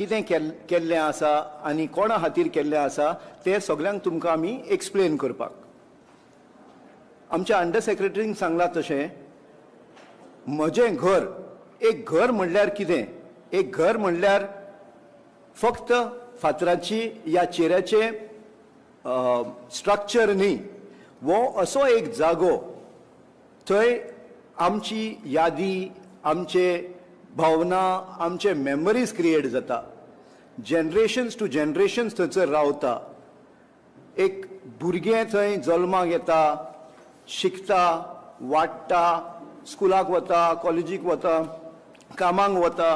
कितें केल्लें आसा आनी कोणा खातीर केल्लें आसा तें सगल्यांक तुमकां आमी एक्सप्लेन करपाक. आमच्या अंडर सेक्रेटरीन सांगलां तशें, म्हजें घर, एक घर म्हणल्यार कितें? एक घर म्हणल्यार फक्त फातराची या चेऱ्याचें स्ट्रक्चर न्ही. हो असो एक जागो, थंय आमची यादी, आमचे भावना, आमचे मेमरीज क्रिएट जाता. जनरेशन्स टू जनरेशन्स थंयसर रावता. एक भुरगें थंय जल्माक येता, शिकता, वाडटा, स्कुलाक वता, कॉलेजीक वता, कामाक वता,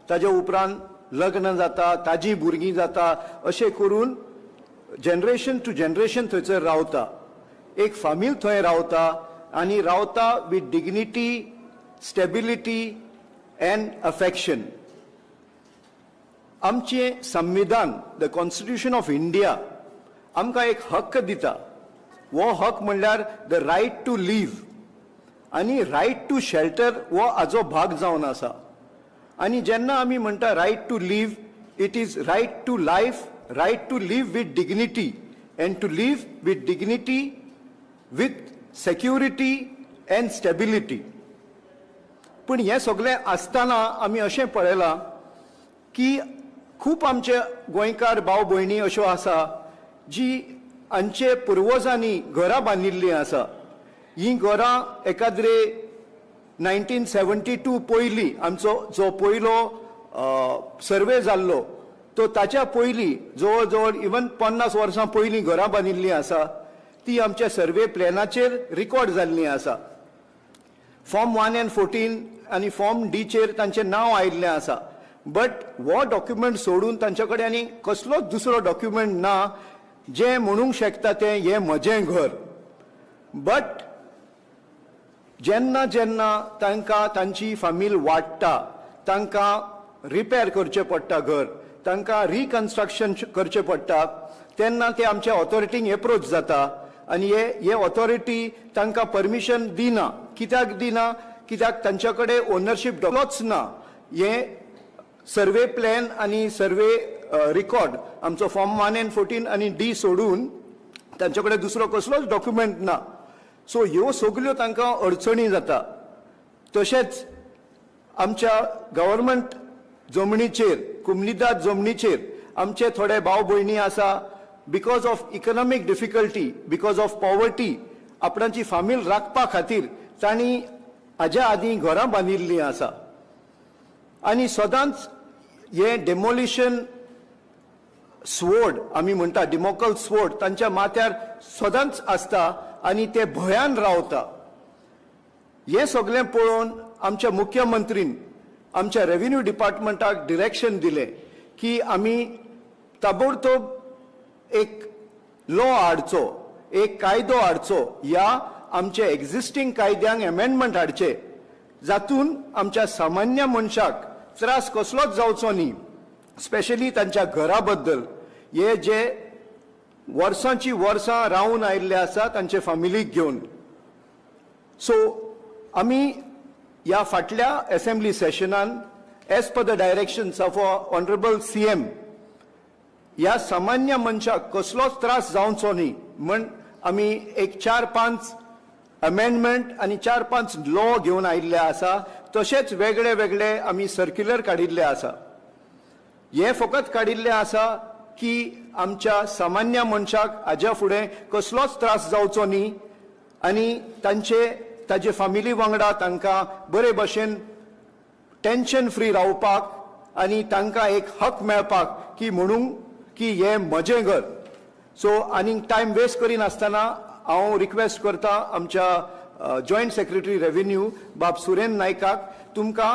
ताज्या उपरांत लग्न जाता, ताजी भुरगीं जाता, अशें करून जनरेशन टू जनरेशन थंयसर रावता. एक फामील थंय रावता आनी रावता with dignity, stability and affection. आमचें संविधान, the constitution of India, आमकां एक हक्क दिता. हो हक म्हणल्यार the right to leave आनी रायट टू शेल्टर हो हाजो भाग जावन आसा. आनी जेन्ना आमी म्हणटा right to live, it is right to life, right to live with dignity and to live with dignity, with security and stability. पूण हें सगळें आसतना आमी अशें पळयलां की खूब आमचे गोंयकार भाव भयणी अश्यो आसा जी हांचे पुर्वजांनी घरां बांदिल्लीं आसा. ही घरां एकाद्रे 1972 पयलीं, आमचो जो पयलो सर्वे जाल्लो तो ताच्या पयलीं, जवळ जवळ इवन 50 वर्सां पयलीं घरां बांदिल्लीं आसा. ती आमच्या सर्वे प्लॅनाचेर रिकॉर्ड जाल्लीं आसा. फॉर्म 1 अँड 14 आनी फॉर्म डीचेर तांचें नांव आयिल्लें आसा. बट हो डॉक्युमेंट सोडून तांचे कडेन आनी कसलोच दुसरो डॉक्युमेंट ना जें म्हणूंक शकता तें हें म्हजें घर. बट जेन्ना जेन्ना तांकां तांची फामील वाडटा, तांकां रिपेर करचें पडटा घर, तांकां रिकन्स्ट्रक्शन करचें पडटा, तेन्ना ते आमच्या ऑथॉरिटींक एप्रोच जाता आनी हे ऑथॉरिटी तांकां परमिशन दिना. कित्याक दिना? कित्याक तांच्या कडेन ओनरशीप डॉक्युमेंट्स ना. हे सर्वे प्लॅन आनी सर्वे रिकॉर्ड, आमचो फॉर्म 1 अँड 14 आनी डी सोडून तांचे कडेन दुसरो कसलोच डॉक्युमेंट ना. सो ह्यो सगल्यो तांकां अडचणी जाता. तशेंच आमच्या गव्हर्मेंट जमनीचेर, कुमनिदाद जमनीचेर आमचे थोडे भाव भयणी आसा, because of economic difficulty, because of poverty, आपणाची फामील राखपा खातीर तांणी हाज्या आदीं घरां बांदिल्लीं आसा. आनी सदांच हें डेमोलिशन स्वोर्ड आमी म्हणटा, डॅमोकल्स स्वोर्ड तांच्या माथ्यार सदांच आसता आनी ते भंयान रावता. हें सगळें पळोवन आमच्या मुख्यमंत्रीन आमच्या रेव्हेन्यू डिपार्टमेंटाक डिरेक्शन दिलें की आमी ताबडतोब एक लॉ हाडचो, एक कायदो हाडचो या आमच्या एक्झिस्टींग कायद्यांक एमेंडमेंट हाडचे, जातून आमच्या सामान्य मनशाक त्रास कसलोच जावचो न्ही, स्पेशली तांच्या घरा बद्दल, हे जे वर्सांची वर्सां रावून आयिल्ले आसा तांचे फामिलीक घेवन. सो आमी ह्या फाटल्या assembly सेशनान, as per the directions of honourable CM, ह्या सामान्य मनशाक कसलोच त्रास जावचो न्ही म्हण आमी एक चार पांच अमेंडमेंट आनी चार पांच लॉ घेवन आयिल्ले आसा. तशेंच वेगळे वेगळे आमी सर्क्युलर काडिल्ले आसा. हे फकत काडिल्ले आसा की आमच्या सामान्य मनशाक हाज्या फुडें कसलोच त्रास जावचो न्ही आनी तांचे ताजे फामिली वांगडा तांकां बरे भशेन टेन्शन फ्री रावपाक आनी तांकां एक हक मेळपाक की म्हणूंक की हें म्हजें घर. सो आनीक टायम वेस्ट करिनासतना हांव रिक्वेस्ट करता आमच्या जॉयंट सेक्रेटरी रेव्हेन्यू बाब सुरेन नायकाक, तुमकां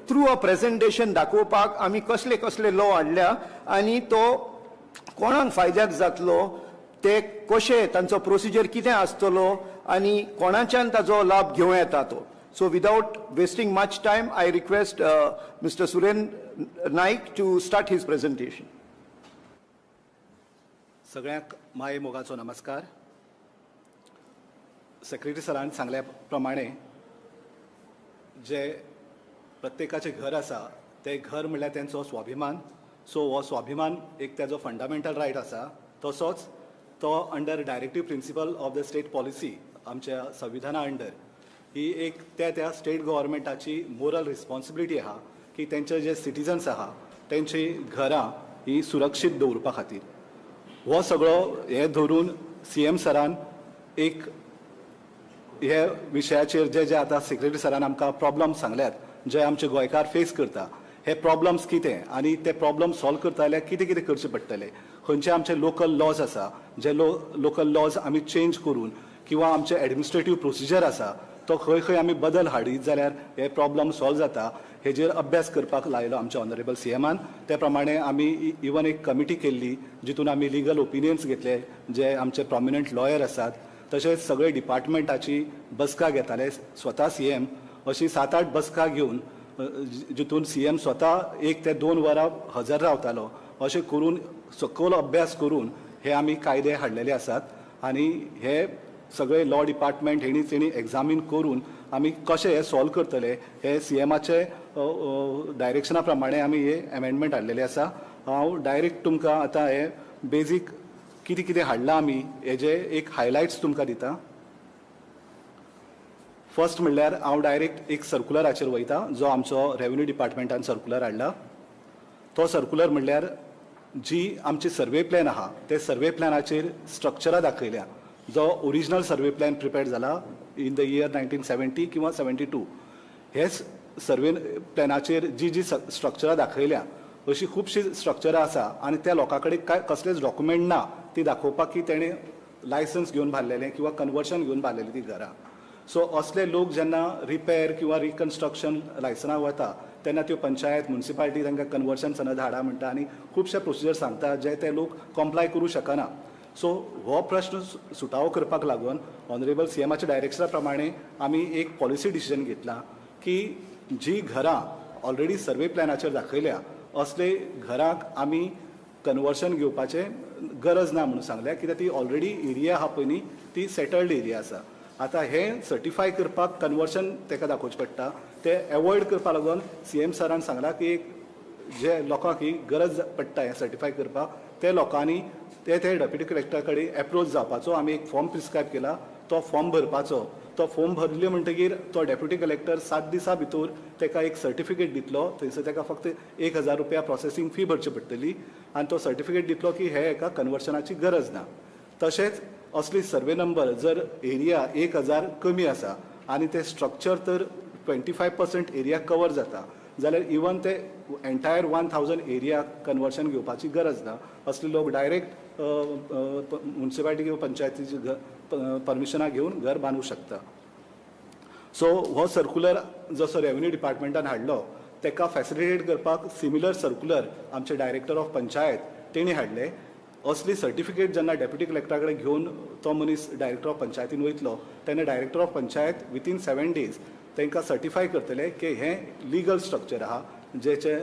थ्रू अ प्रेझेंटेशन दाखोवपाक आमी कसले कसले लॉ हाडल्या आनी तो कोणाक फायद्याक जातलो, ते कशे, तांचो प्रोसिजर कितें आसतलो आनी कोणाच्यान ताजो लाभ घेवं येता तो. So without wasting much time, I request Mister Suren Naik to start his presentation. सगळ्यांक माये मोगाचो नमस्कार. सेक्रेटरी सरान सांगल्या प्रमाणे, जे प्रत्येकाचें घर आसा ते घर म्हणल्यार तेंचो स्वाभिमान. सो हो स्वाभिमान एक तेजो फंडामेंटल रायट आसा. तसोच तो under directive principle of the state policy आमच्या संविधाना अंडर ही एक त्या त्या स्टेट गव्हर्मेंटाची मोरल रिस्पॉन्सिबिलिटी आहा की तेंचे जे सिटीजन्स आहा तेंची घरां ही सुरक्षीत दवरपा खातीर. हो सगळो हे धरून सी एम सरान एक हे विशयाचेर जे जे आतां सेक्रेटरी सरान आमकां प्रॉब्लम्स सांगल्यात जे आमचे गोंयकार फेस करता, हे प्रॉब्लम्स कितें आनी ते प्रॉब्लम सॉल्व करता जाल्यार कितें कितें करचें पडटलें, खंयचे आमचे लोकल लॉज आसा जे लोकल लॉज आमी चेंज करून किंवा आमचे एडमिनिस्ट्रेटीव प्रोसिजर आसा तो खंय खंय आमी बदल हाडीत जाल्यार हे प्रॉब्लम सॉल्व जाता हेजेर अभ्यास करपाक लायलो आमच्या ऑनरेबल सी एमान. ते प्रमाणे आमी इवन एक कमिटी केल्ली जितून आमी लिगल ओपिनियन्स घेतले जे आमचे प्रॉमिनंट लॉयर आसात, तशेंच सगळे डिपार्टमेंटाची बसका घेताले स्वता सी एम. अशी 7-8 बसका घेवन जितून सी एम स्वता 1 ते 2 वरां हजर रावतालो, अशें करून सखोल अभ्यास करून हे आमी कायदे हाडलेले आसात. आनी हे सगळे लॉ डिपार्टमेंट हेणी तेणी एग्जामीन करून आमी कशें हे सॉल्व करतले हे सी एमाचे डायरेक्शना प्रमाणे आमी हे एमेंडमेंट हाडलेले आसा. हांव डायरेक्ट तुमकां आतां हे बेजीक कितें कितें हाडलां आमी हेजे एक हायलायट्स तुमकां दिता. फर्स्ट म्हणल्यार हांव डायरेक्ट एक सर्कुलराचेर वयता जो आमचो रेवेन्यू डिपार्टमेंटान सर्कुलर हाडला. तो सर्कुलर म्हणल्यार जी आमची सर्वे प्लॅन आहा ते सर्वे प्लॅनाचेर स्ट्रक्चरां दाखयल्या. जो ओरिजिनल सर्वे प्लॅन प्रिपेर जाला इन the year 1970 किंवा 72, हे सर्वे प्लॅनाचेर जी जी स्ट्रक्चरां दाखयल्या अशी खुबशीं स्ट्रक्चरां आसा आनी त्या लोकां कडेन कांय कसलेच डॉक्युमेंट ना ती दाखोवपाक की तेणें लायसन्स घेवन बांदलेलें किंवा कन्वर्शन घेवन बांदलेली ती घरां. सो असले लोक जेन्ना रिपेर किंवा रिकन्स्ट्रक्शन लायसनाक वता तेन्ना त्यो पंचायत म्युनिसिपालिटी तांकां कन्वर्शन सनद हाडा म्हणटा आनी खुबशे प्रोसिजर सांगता जे ते लोक कॉम्प्लाय करूं शकना. सो हो प्रश्न सुटावो करपाक लागून ऑनरेबल सी एमाच्या डायरेक्शना प्रमाणे आमी एक पॉलिसी डिसिजन घेतला की जी घरां ऑलरेडी सर्वे प्लॅनाचेर दाखयल्या असले घरांक आमी कन्वर्शन घेवपाचें गरज ना म्हणून सांगल्या, कित्याक ती ऑलरेडी एरिया आहा पळय न्ही ती सेटल्ड एरिया आसा. आतां हें सर्टिफाय करपाक कन्वर्शन ताका दाखोवचें पडटा, तें एवॉयड करपा लागून सी एम सरान सांगलां की एक जे लोकांक ही गरज पडटा हें सर्टिफाय करपाक ते लोकांनी ते ते डेप्युटी कलेक्टरा कडेन एप्रोच जावपाचो. आमी एक फॉर्म प्रिस्क्रायब केला तो फॉर्म भरपाचो. तो फॉर्म भरले म्हणटगीर तो डेप्युटी कलेक्टर 7 दिसां भितर ताका एक सर्टिफिकेट दितलो. थंयसर ताका फक्त 1000 रुपया प्रोसेसींग फी भरची पडटली आनी तो सर्टिफिकेट दितलो की हे एका कन्वर्शनाची गरज ना. तशेंच असली सर्वे नंबर जर एरिया 1000 कमी आसा आनी ते स्ट्रक्चर तर 25% एरिया कवर जाता जाल्यार इवन ते एन्टायर 1000 एरिया कन्वर्शन घेवपाची गरज ना. असले लोक डायरेक्ट म्युनिसिपालिटी किंवा पंचायतीची परमिशनां घेवन घर बांदूंक शकता. सो हो सर्कुलर जसो रेवेन्यू डिपार्टमेंटान हाडलो ताका फॅसिलिटेट करपाक सिमिलर सर्कुलर आमचे डायरेक्टर ऑफ पंचायत तेणी हाडले. असली सर्टिफिकेट जेन्ना डेप्युटी कलेक्टरा कडेन घेवन तो मनीस डायरेक्टर ऑफ पंचायतीन वयतलो तेन्ना director of panchayat within 7 days तांकां सर्टिफाय करतले की हें लिगल स्ट्रक्चर आहा, जेचे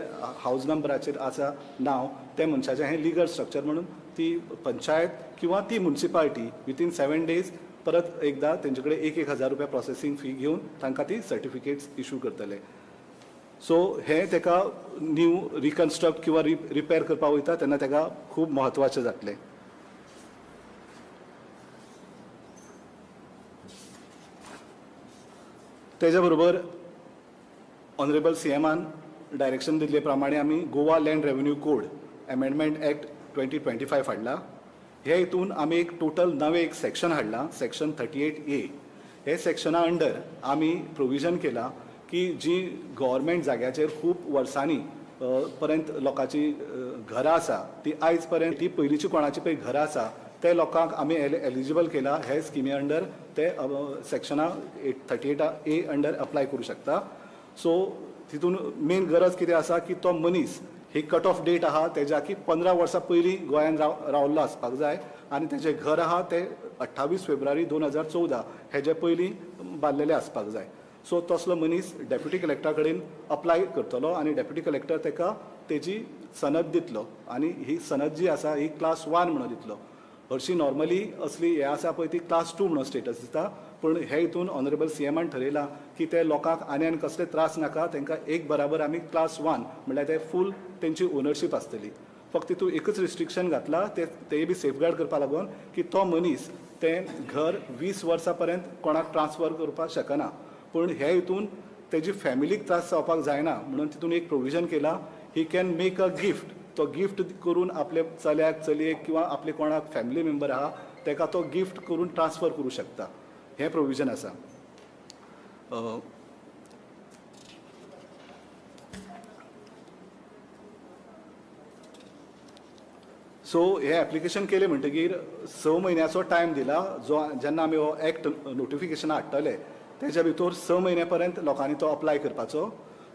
हावज नंबराचेर आसा नांव ते मनशाचें हें लिगल स्ट्रक्चर म्हणून ती पंचायत किंवा ती म्युनिसिपालिटी विथीन 7 डेज परत एकदां तेंचे कडेन 1,000 रुपया प्रोसेसींग फी घेवन तांकां ती सर्टिफिकेट्स इशू करतले. सो हें ताका न्यू रिकन्स्ट्रक्ट किंवा रिपेर करपाक वयता तेन्ना ताका खूब म्हत्वाचें जातलें. तेज्या बरोबर ऑनरेबल सी एमान डायरेक्शन दिल्ले प्रमाणे आमी Goa land revenue code amendment act 2025 हाडला. हे हितून आमी एक टोटल नवें एक सेक्शन हाडलां, सेक्शन 38A. हे सेक्शना अंडर आमी प्रोविजन केलां की जी गव्हर्मेंट जाग्याचेर खूब वर्सांनी पर्यंत लोकांची घरां आसा ती आयज पर्यंत ती पयलींची कोणाची पळय घरां आसा ते लोकांक आमी एलिजिबल केला हे स्किमी अंडर ते सेक्शना 38A under apply करूं शकता. सो तितून मेन गरज कितें आसा की तो मनीस ही कट ऑफ डेट आहा तेज्या की 15 वर्सां पयलीं गोंयान रावल्लो आसपाक जाय आनी तेजें घर आहा तें 28 फेब्रुवारी 2014 हेजे पयलीं बांदलेलें आसपाक जाय. सो तसलो मनीस डेप्युटी कलेक्टरा कडेन अप्लाय करतलो आनी डेप्युटी कलेक्टर ताका तेजी सनद दितलो आनी ही सनद जी आसा ही क्लास 1 म्हणून दितलो. हरशीं नॉर्मली असली हें आसा पळय ती क्लास 2 म्हणून स्टेटस दिता, पूण हे हितून ऑनरेबल सीएमान ठरयलां की ते लोकांक आनी आनी कसले त्रास नाका, तांकां एक बराबर आमी क्लास 1 म्हणल्यार ते फूल तेंची ओनरशीप आसतली. फक्त तितून एकच रिस्ट्रिक्शन घातला तेय बी सेफगार्ड करपा लागून की तो मनीस तें घर 20 वर्सां पर्यंत कोणाक ट्रान्सफर करपाक शकना. पूण हे हितून तेजी फॅमिलीक त्रास जावपाक जायना म्हणून तितून एक प्रोविजन केला, he can make a gift. तो गिफ्ट करून आपले चल्याक चलयेक किंवा आपले कोणाक फॅमिली मेंबर आहा तेका तो गिफ्ट करून ट्रान्सफर करूं शकता, हें प्रोविजन आसा. सो हे एप्लिकेशन केलें म्हणटगीर 6 म्हयन्याचो टायम दिला, जो जेन्ना आमी हो एक्ट नोटिफिकेशन हाडटले तेज्या भितर 6 म्हयन्या पर्यंत लोकांनी तो अप्लाय करपाचो.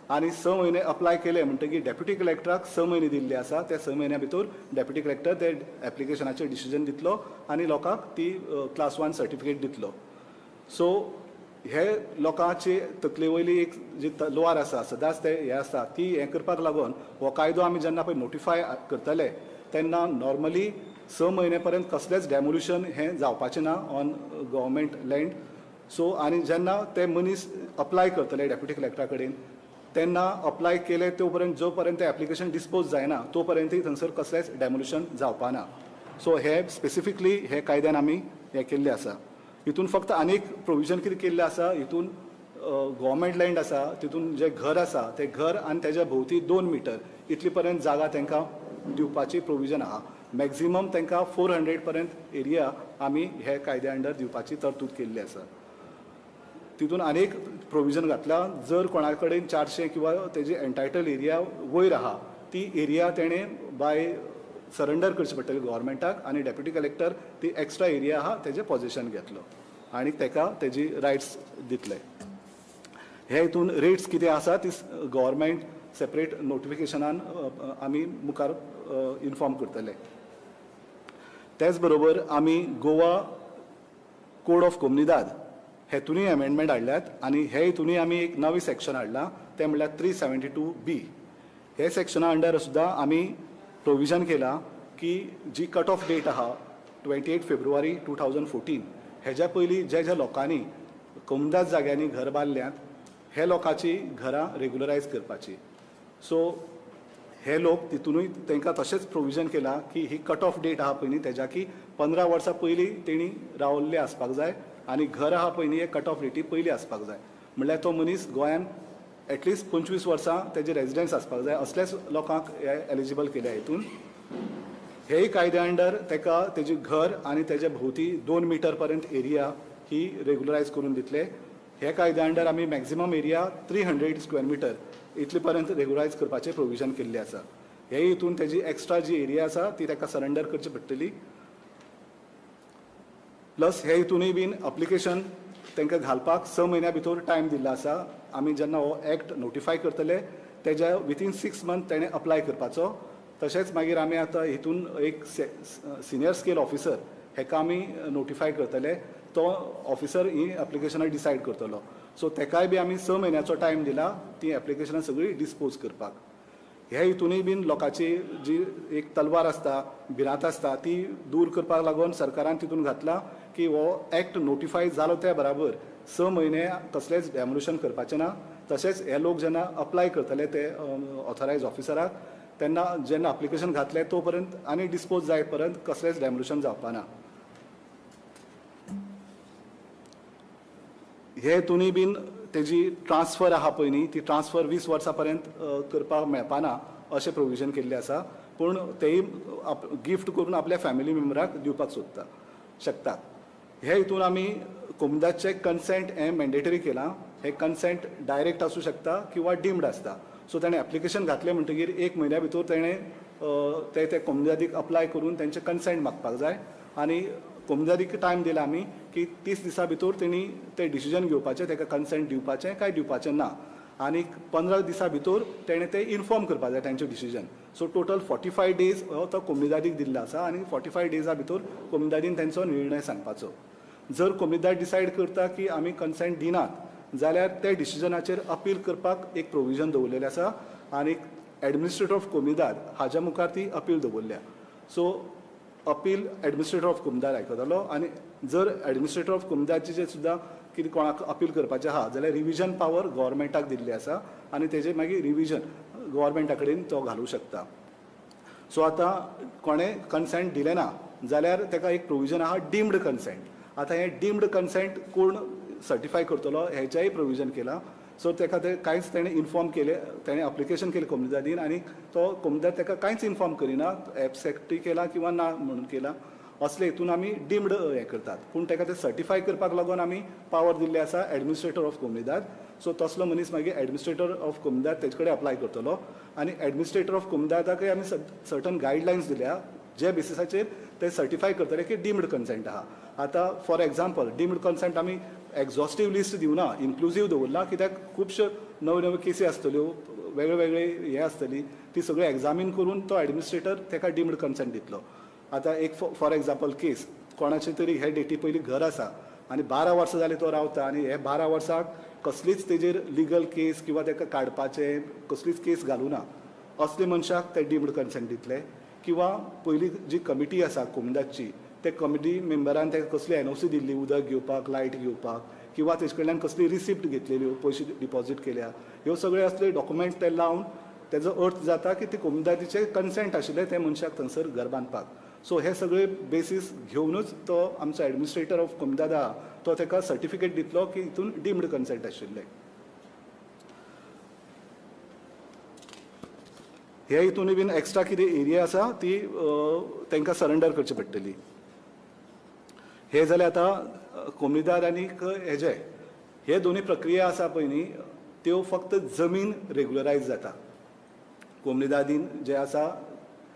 आनी 6 म्हयने अप्लाय केले म्हणटगीर डेप्युटी कलेक्टराक 6 म्हयने दिल्ले आसा, त्या 6 म्हयन्या भितर डेप्युटी कलेक्टर ते एप्लिकेशनाचेर डिसिजन दितलो आनी लोकांक ती क्लास 1 सर्टिफिकेट दितलो. सो हे लोकांचे तकले वयली एक जी तलवार आसा सदांच ते हे आसता ती हें करपाक लागून हो कायदो आमी जेन्ना पळय नोटिफाय करतले तेन्ना नॉर्मली 6 म्हयने पर्यंत कसलेंच डेमोल्युशन हें जावपाचें ना ऑन गव्हर्मेंट लँड. सो आनी जेन्ना ते मनीस अप्लाय करतले डेप्युटी कलेक्टरा कडेन तेन्ना अप्लाय केले तो पर्यंत जो पर्यंत ते एप्लिकेशन डिस्पोज जायना तो पर्यंतय थंयसर कसलेंच डेमोल्युशन जावपाना. सो हे स्पेसिफिकली हे कायद्यान आमी हें केल्लें आसा. हितून फक्त आनीक प्रोविजन कितें केल्लें आसा, हितून गव्हर्मेंट लँड आसा तितून जें घर आसा तें घर आनी तेज्या भोंवती 2 मिटर इतली पर्यंत जागा तांकां दिवपाची प्रोविजन आहा. मॅक्झिमम तांकां 400 पर्यंत एरिया आमी हे कायद्या अंडर दिवपाची तरतूद केल्ली आसा. तितून आनीक प्रोविजन घातला, जर कोणा कडेन 400 किंवा तेजी एन्टायटल एरिया वयर आहा ती एरिया तेणें बाय सरंडर करची पडटली गव्हर्मेंटाक आनी डेप्युटी कलेक्टर ती एक्स्ट्रा एरिया आहा तेजें पॉजिशन घेतलो आनी तेका तेजी रायट्स दितले. हे हितून रेट्स कितें आसा ती गव्हर्मेंट सेपरेट नोटिफिकेशनान आमी मुखार इन्फॉर्म करतले. तेच बरोबर आमी गोवा कोड ऑफ कोमनिदाद हेतूनय अमेंडमेंट हाडल्यात आनी हे हितूनय आमी एक नवी सेक्शन हाडलां तें म्हणल्यार 372B. हे सेक्शना अंडर सुद्दां आमी प्रोविजन केलां की जी कट ऑफ डेट आहा 28 फेब्रुवारी 2014 हेज्या पयलीं जे जे लोकांनी कोमदाद जाग्यांनी घर बांदल्यात हे लोकांची घरां रेगुलरायज करपाची. सो हे लोक तितूनय तांकां तशेंच प्रोविजन केलां की ही कट ऑफ डेट आहा पयलीं तेज्या की 15 वर्सां पयलीं तेणी रावल्ले आसपाक जाय आनी घर आहा पयलीं हे कट ऑफ डेटी पयलीं आसपाक जाय, म्हणल्यार तो मनीस गोंयान एटलिस्ट 25 वर्सां तेजे रेजिडन्स आसपाक जाय, असलेच लोकांक हे एलिजिबल केल्या हितून. हेय कायद्या अंडर ताका तेजें घर आनी तेजे भोंवती 2 मिटर पर्यंत एरिया ही रेगुलरायज करून दितले. हे कायद्या अंडर आमी मॅक्झिमम एरिया 300 स्क्वेअर मिटर इतले पर्यंत रेगुलरायज करपाचें प्रोविजन केल्लें आसा. हे हितून तेजी एक्स्ट्रा जी एरिया आसा ती ताका सरेंडर करची पडटली. प्लस हे हितूनय बीन अप्लिकेशन तांकां घालपाक 6 म्हयन्या भितर टायम दिल्लो आसा. आमी जेन्ना हो एक्ट नोटिफाय करतले तेज्या विथीन 6 मंथ तेणें अप्लाय करपाचो. तशेंच मागीर आमी आतां हितून एक सिनियर स्केल ऑफिसर हेका आमी नोटिफाय करतले, तो ऑफिसर ही एप्लिकेशनां डिसायड करतलो. सो तेकाय बी आमी 6 म्हयन्याचो टायम दिला ती एप्लिकेशनां सगळीं डिस्पोज करपाक. हे हितूनय बीन लोकांची जी एक तलवार आसता भिरांत आसता ती दूर करपाक लागून सरकारान तितून घातला की हो एक्ट नोटिफाय जालो त्या बराबर 6 म्हयने कसलेंच डेमोल्युशन करपाचें ना. तशेंच हे लोक जेन्ना अप्लाय करतले ते ऑथरायज ऑफिसराक तेन्ना जेन्ना एप्लिकेशन घातलें तो पर्यंत आनी डिस्पोज जाय पर्यंत कसलेंच डेमोल्युशन जावपा ना. हे हितूनय बीन तेजी ट्रान्सफर आहा पळय न्ही ती ट्रान्सफर 20 वर्सां पर्यंत करपाक मेळपाना अशें प्रोविजन केल्लें आसा, पूण तेय गिफ्ट करून आपल्या फॅमिली मेंबराक दिवपाक सोदता शकतात. हे हितून आमी कोमुनिदादचें कन्सेंट हें मॅन्डेटरी केलां. हें कन्सेंट डायरेक्ट आसूं शकता किंवा डिम्ड आसता. सो ताणें एप्लिकेशन घातलें म्हणटगीर 1 म्हयन्या भितर तेणें ते ते कोमुनिदादीक अप्लाय करून तेंचें कन्सेंट मागपाक जाय आनी कोमुनिदादीक टायम दिला आमी की 30 दिसां भितर तेणी तें डिसिजन घेवपाचें, ताका कन्सेंट दिवपाचें काय दिवपाचें ना, आनी 15 दिसां भितर तेणें तें इन्फॉर्म करपाक जाय तेंचें डिसिजन. सो टोटल 45 डेज हो तो कोमुनिदादीक दिल्लो आसा आनी 45 डेजा भितर कोमुनिदादीन तेंचो निर्णय सांगपाचो. जर कोमुनिदाद डिसायड करता की आमी कन्सेंट दिनात जाल्यार ते डिसिजनाचेर अपील करपाक एक प्रोविजन दवरलेलें आसा आनी एडमिनिस्ट्रेटर ऑफ कोमुनिदाद हाज्या मुखार ती अपील दवरल्या. So appeal administrator of comunidade आयकतलो आनी जर एडमिनिस्ट्रेटर ऑफ कोमुनिदादचें सुद्दां कितें कोणाक अपील करपाचें आहा जाल्यार रिविजन पावर गव्हर्मेंटाक दिल्ली आसा आनी तेजेर मागीर रिविजन गव्हर्मेंटा कडेन तो घालूं शकता. सो आतां कोणें कन्सेंट दिलें ना जाल्यार ताका एक प्रोविजन आहा डिम्ड कन्सेंट. आतां हें डिम्ड कन्सेंट कोण सर्टिफाय करतलो हेच्याय प्रोविजन केलां. सो ताका ते कांयच तेणें इन्फॉर्म केलें, तेणें एप्लिकेशन केलें कोमुनिदादीन आनी तो कोमुनिदाद ताका कांयच इन्फॉर्म करिना, एबसेक्टूय केला किंवा ना म्हणून केला, असले हितून आमी डिम्ड हें करतात. पूण ताका ते सर्टिफाय करपाक लागून आमी पावर दिल्ली आसा एडमिनिस्ट्रेटर ऑफ कोमुनिदाद. सो तसलो मनीस मागीर एडमिनिस्ट्रेटर ऑफ कोमुनिदाद तेजे कडेन अप्लाय करतलो आनी एडमिनिस्ट्रेटर ऑफ कोमुनिदादाकय आमी सर्टन गायडलायन्स दिल्या जे बेसिसाचेर ते सर्टिफाय करतले की डिम्ड कन्सेंट आहा. आतां फॉर एग्जाम्पल डिम्ड कन्सेंट आमी एक्झॉस्टीव लिस्ट दिवना, इन्क्लुजीव दवरला कित्याक खुबश्यो नव्यो नव्यो केसी आसतल्यो, वेगळे वेगळे हे आसतली, ती सगळी एग्जामीन करून तो एडमिनिस्ट्रेटर ताका डिम्ड कन्सेंट दितलो. आतां एक फॉर एग्जाम्पल केस, कोणाचे तरी हे डेटी पयलीं घर आसा आनी 12 वर्सां जालीं तो रावता आनी हे 12 वर्साक कसलीच तेजेर लिगल केस किंवा ताका काडपाचें कसलीच केस घालूना, असले मनशाक ते डिम्ड कन्सेंट दितले. किंवा पयलीं जी कमिटी आसा कोमुनिदादची ते कमिटी मेंबरान ताका कसली एनओसी दिल्ली उदक घेवपाक, लायट घेवपाक, किंवा तेजे कडल्यान कसली रिसिप्ट घेतलेल्यो, पयशे डिपॉजीट केल्या, ह्यो सगळे असले डॉक्युमेंट ते लावन तेजो अर्थ जाता की ते कोमुनिदादीचे कन्सेंट आशिल्ले ते मनशाक थंयसर घर बांदपाक. सो हे सगळे बेसीस घेवनूच तो आमचो एडमिनिस्ट्रेटर ऑफ कोमुनिदाद आहा तो ताका सर्टिफिकेट दितलो की हितून डिम्ड कन्सेंट आशिल्लें. हे हितूनय बीन एक्स्ट्रा कितें एरिया आसा ती तांकां सरेंडर करची पडटली. हे जालें आतां कोमुनिदाद आनी हेजे हे दोनूय प्रक्रिया आसा पळय न्ही त्यो फक्त जमीन रेगुलरायज जाता. कोमुनिदादीन जे आसा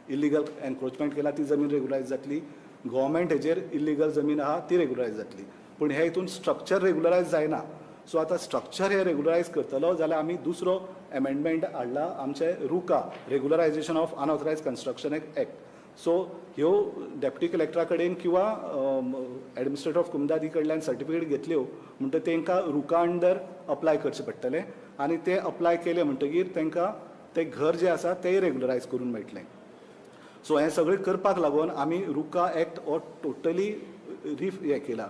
इलिगल एनक्रोचमेंट केला ती जमीन रेगुलरायज जातली, गव्हर्मेंट हेजेर इलिगल जमीन आहा ती रेगुलरायज जातली, पूण हे हितून स्ट्रक्चर रेगुलरायज जायना. सो आतां स्ट्रक्चर हे रेगुलरायज करतलो जाल्यार आमी दुसरो एमेंडमेंट हाडला आमचे RUCA, regularisation of unauthorised construction act. So ह्यो डेप्युटी कलेक्टरा कडेन किंवा एडमिनिस्ट्रेटर ऑफ कोमुनिदादी कडल्यान सर्टिफिकेट घेतल्यो म्हणटकीर तांकां रुका अंडर अप्लाय करचें पडटलें आनी ते अप्लाय केले म्हणटकीर तांकां तें घर जें आसा तेंय रेगुलरायज करून मेळटलें. सो हें सगळें करपाक लागून आमी रुका एक्ट हो टोटली रिफ हें केला.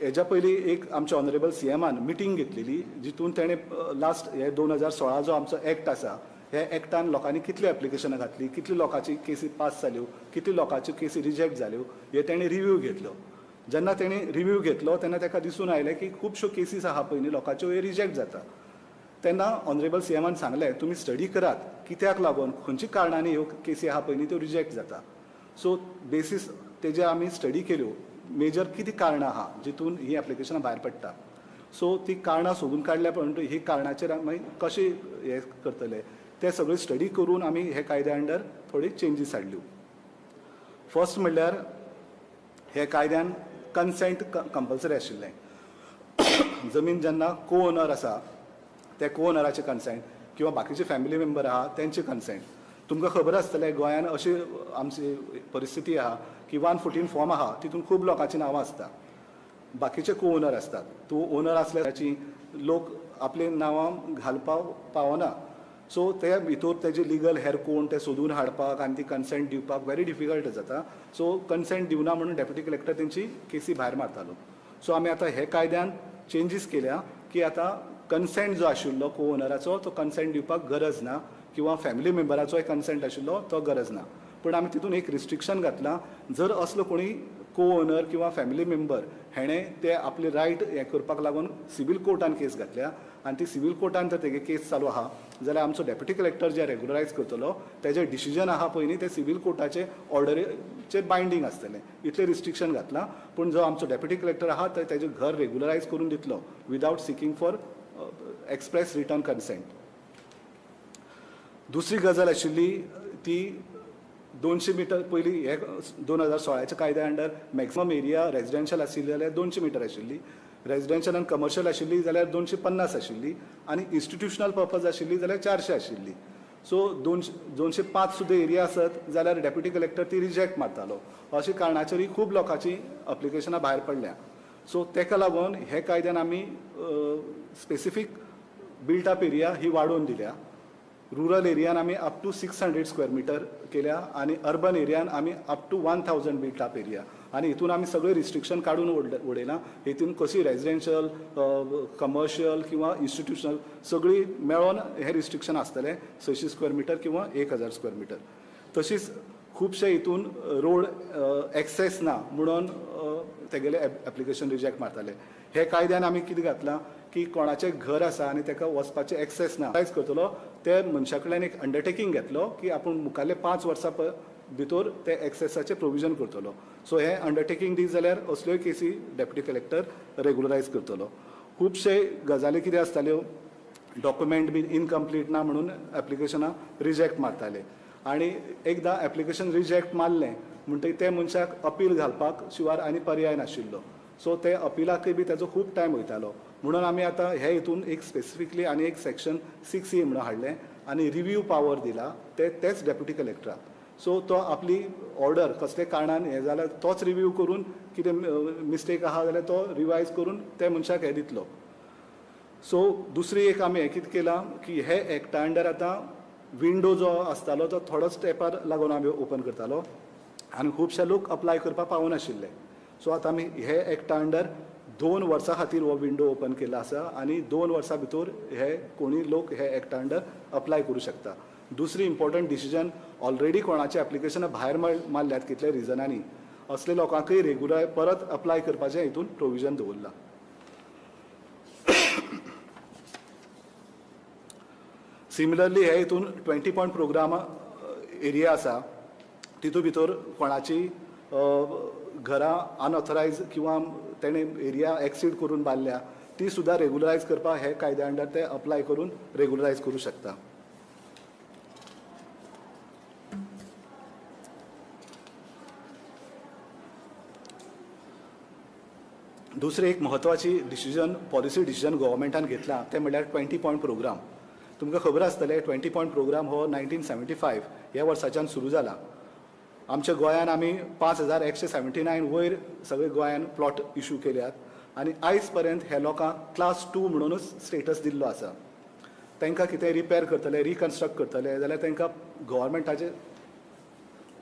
हेज्या पयलीं एक आमच्या ऑनरेबल सीएमान मिटींग घेतलेली जितून तेणें लास्ट हे 2016 जो आमचो एक्ट आसा ह्या एक्टान लोकांनी कितली एप्लिकेशनां घातली, कितली लोकांची केसी पास जाल्यो, कितली लोकांच्यो केसी रिजेक्ट जाल्यो, हे तेणें रिव्यू घेतलो. जेन्ना तेणें रिव्यू घेतलो तेन्ना ताका दिसून आयलें की खुबश्यो केसीस आहा पळय न्ही लोकांच्यो हे रिजेक्ट जाता. तेन्ना ऑनरेबल सीएमान सांगलें तुमी स्टडी करात कित्याक लागून खंयच्या कारणांनी ह्यो केसी आहा पळय न्ही त्यो रिजेक्ट जाता. सो बेसीस तेजे आमी स्टडी केल्यो, मेजर कितें कारणां आहा जितून ही एप्लिकेशनां भायर पडटा. सो ती कारणां सोदून काडल्या परंतु ही कारणाचेर आमी कशें हें करतले ते सगळे स्टडी करून आमी हे कायद्या अंडर थोडी चेंजीस हाडल्यो. फर्स्ट म्हणल्यार हे कायद्यान कन्सेंट कंपल्सरी आशिल्लें. जमीन जेन्ना को ओनर आसा ते को ओनराचे कन्सेंट किंवा बाकीचे फॅमिली मेंबर आहा तेंचे कन्सेंट. तुमकां खबर आसतलें गोंयान अशी आमची परिस्थिती आहा की 114 फॉर्म आहा तितून खूब लोकांची नांवां आसता, बाकीचे को ओनर आसतात. तूं ओनर आसल्याची लोक आपली नांवां घालपाक पावना. सो ते भितर तेजे लिगल हेर कोण ते सोदून हाडपाक आनी ती कन्सेंट दिवपाक व्हेरी डिफिकल्ट जाता. सो कन्सेंट दिवना म्हणून डेप्युटी कलेक्टर तेंची केसी भायर मारतालो. सो आमी आतां हे कायद्यान चेंजीस केल्या की आतां कन्सेंट जो आशिल्लो को ओनराचो तो कन्सेंट दिवपाक गरज ना किंवा फॅमिली मेंबराचोय कन्सेंट आशिल्लो तो गरज ना. पूण आमी तितून एक रिस्ट्रिक्शन घातलां, जर असलो कोणी को ओनर किंवा फॅमिली मेंबर हेणें ते आपले रायट हें करपाक लागून सिवील कोर्टान केस घातल्या आनी ती सिवील कोर्टान जर तेगे केस चालू आहा जाल्यार आमचो डेप्युटी कलेक्टर जे रेगुलरायज करतलो तेजें डिसिजन आहा पळय न्ही तें सिवील कोर्टाचे ऑर्डरीचेर बायंडींग आसतलें, इतलें रिस्ट्रिक्शन घातलां. पूण जो आमचो डेप्युटी कलेक्टर आहा तो तेजें घर रेगुलरायज करून दितलो without seeking for express written consent. दुसरी गजाल आशिल्ली ती 200 मिटर पयलीं हे 2016 कायद्या अंडर मॅक्सिमम एरिया रेजिडेन्शियल आशिल्ली जाल्यार 200 मिटर आशिल्ली, रेजिडेन्शियल आनी कमर्शियल आशिल्ली जाल्यार 250 आशिल्ली आनी इन्स्टिट्युशनल पर्पज आशिल्ली जाल्यार 400 आशिल्ली. सो 205 सुद्दां एरिया आसत जाल्यार डेप्युटी कलेक्टर ती रिजेक्ट मारतालो. अशे कारणाचेरूय खूब लोकांची एप्लिकेशनां भायर पडल्या. सो तेका लागून हे कायद्यान आमी स्पेसिफीक बिल्ट अप एरिया ही वाडोवन दिल्या. रुरल एरियान आमी up to 600 square metre केल्या आनी अर्बन एरियान आमी up to 1000 built up area. आनी हितून आमी सगळे रिस्ट्रिक्शन काडून उडयलां. हितून कशी रेजिडेन्शियल, कमर्शियल किंवा इन्स्टिट्युशनल सगळी मेळोन हे रिस्ट्रिक्शन आसतलें 600 स्क्वेअर मिटर किंवा 1000 स्क्वेअर मिटर. तशीच खुबशे हितून रोड एक्सेस ना म्हणून तेगेले एप्लिकेशन रिजेक्ट मारताले. हे कायद्यान आमी कितें घातलां की कोणाचें घर आसा आनी ताका वचपाचें एक्सेस ना, कांयच करतलो ते मनशा कडल्यान एक अंडरटेकींग घेतलो की आपूण मुखारले 5 वर्सां भितर ते एक्सेसाचें प्रोविजन करतलो. सो हे अंडरटेकींग दी जाल्यार असल्योय केसी डेप्युटी कलेक्टर रेगुलरायज करतलो. खुबशे गजाली कितें आसताल्यो, डॉक्युमेंट बीन इनकम्प्लीट ना म्हणून एप्लिकेशनां रिजेक्ट मारताले आनी एकदां एप्लिकेशन रिजेक्ट मारलें म्हणटकीर ते मनशाक अपील घालपाक शिवार आनी पर्याय नाशिल्लो. सो ते अपिलाकय बी ताजो खूब टायम वयतालो. म्हणून आमी आतां हे हितून एक स्पेसिफिकली आनी एक सेक्शन 6A म्हणून हाडलें आनी रिव्यू पावर दिला ते तेच डेप्युटी कलेक्टराक. सो तो आपली ऑर्डर कसले कारणान हें जाल्यार तोच रिव्यू करून कितें मिस्टेक आहा जाल्यार तो रिवायज करून ते मनशाक हें दितलो. सो दुसरी एक आमी हें कितें केलां की हे एक्टा अंडर आतां विंडो जो आसतालो तो थोडोच तेंपार लागून आमी ओपन करतालो आनी खुबशे लोक अप्लाय करपाक पावनाशिल्ले. सो आतां आमी हे एक्टा अंडर 2 वर्सां खातीर हो विंडो ओपन केला आसा आनी 2 वर्सां भितर हे कोणी लोक हे एक्टा अंडर अप्लाय करूं शकता. दुसरी इम्पॉर्टंट डिसिजन, ऑलरेडी कोणाचे एप्लिकेशनां भायर मारल्यात कितल्या रिजनांनी, असले लोकांकय रेगुलर परत अप्लाय करपाचें हितून प्रोविजन दवरलां. सिमिलरली हे हितून 20 पॉयंट प्रोग्राम एरिया आसा, तितू भितर कोणाची घरां अनऑथरायज किंवा तेणें एरिया एक्सीड करून बांदल्या ती सुद्दां रेगुलरायज करपाक हे कायद्या अंडर ते अप्लाय करून रेगुलरायज करूं शकता. दुसरें एक म्हत्वाची डिसिजन, पॉलिसी डिसिजन गव्हर्मेंटान घेतला तें म्हणल्यार 20 पॉयंट प्रोग्राम. तुमकां खबर आसतलें 20 पॉयंट प्रोग्राम हो 1975 ह्या वर्साच्यान सुरू जाला. आमच्या गोंयान आमी 5179 वयर सगळे गोंयान प्लॉट इशू केल्यात आनी आयज पर्यंत हे लोकांक क्लास 2 म्हणूनच स्टेटस दिल्लो आसा. तांकां कितें रिपेर करतले, रिकन्स्ट्रक्ट करतले जाल्यार तांकां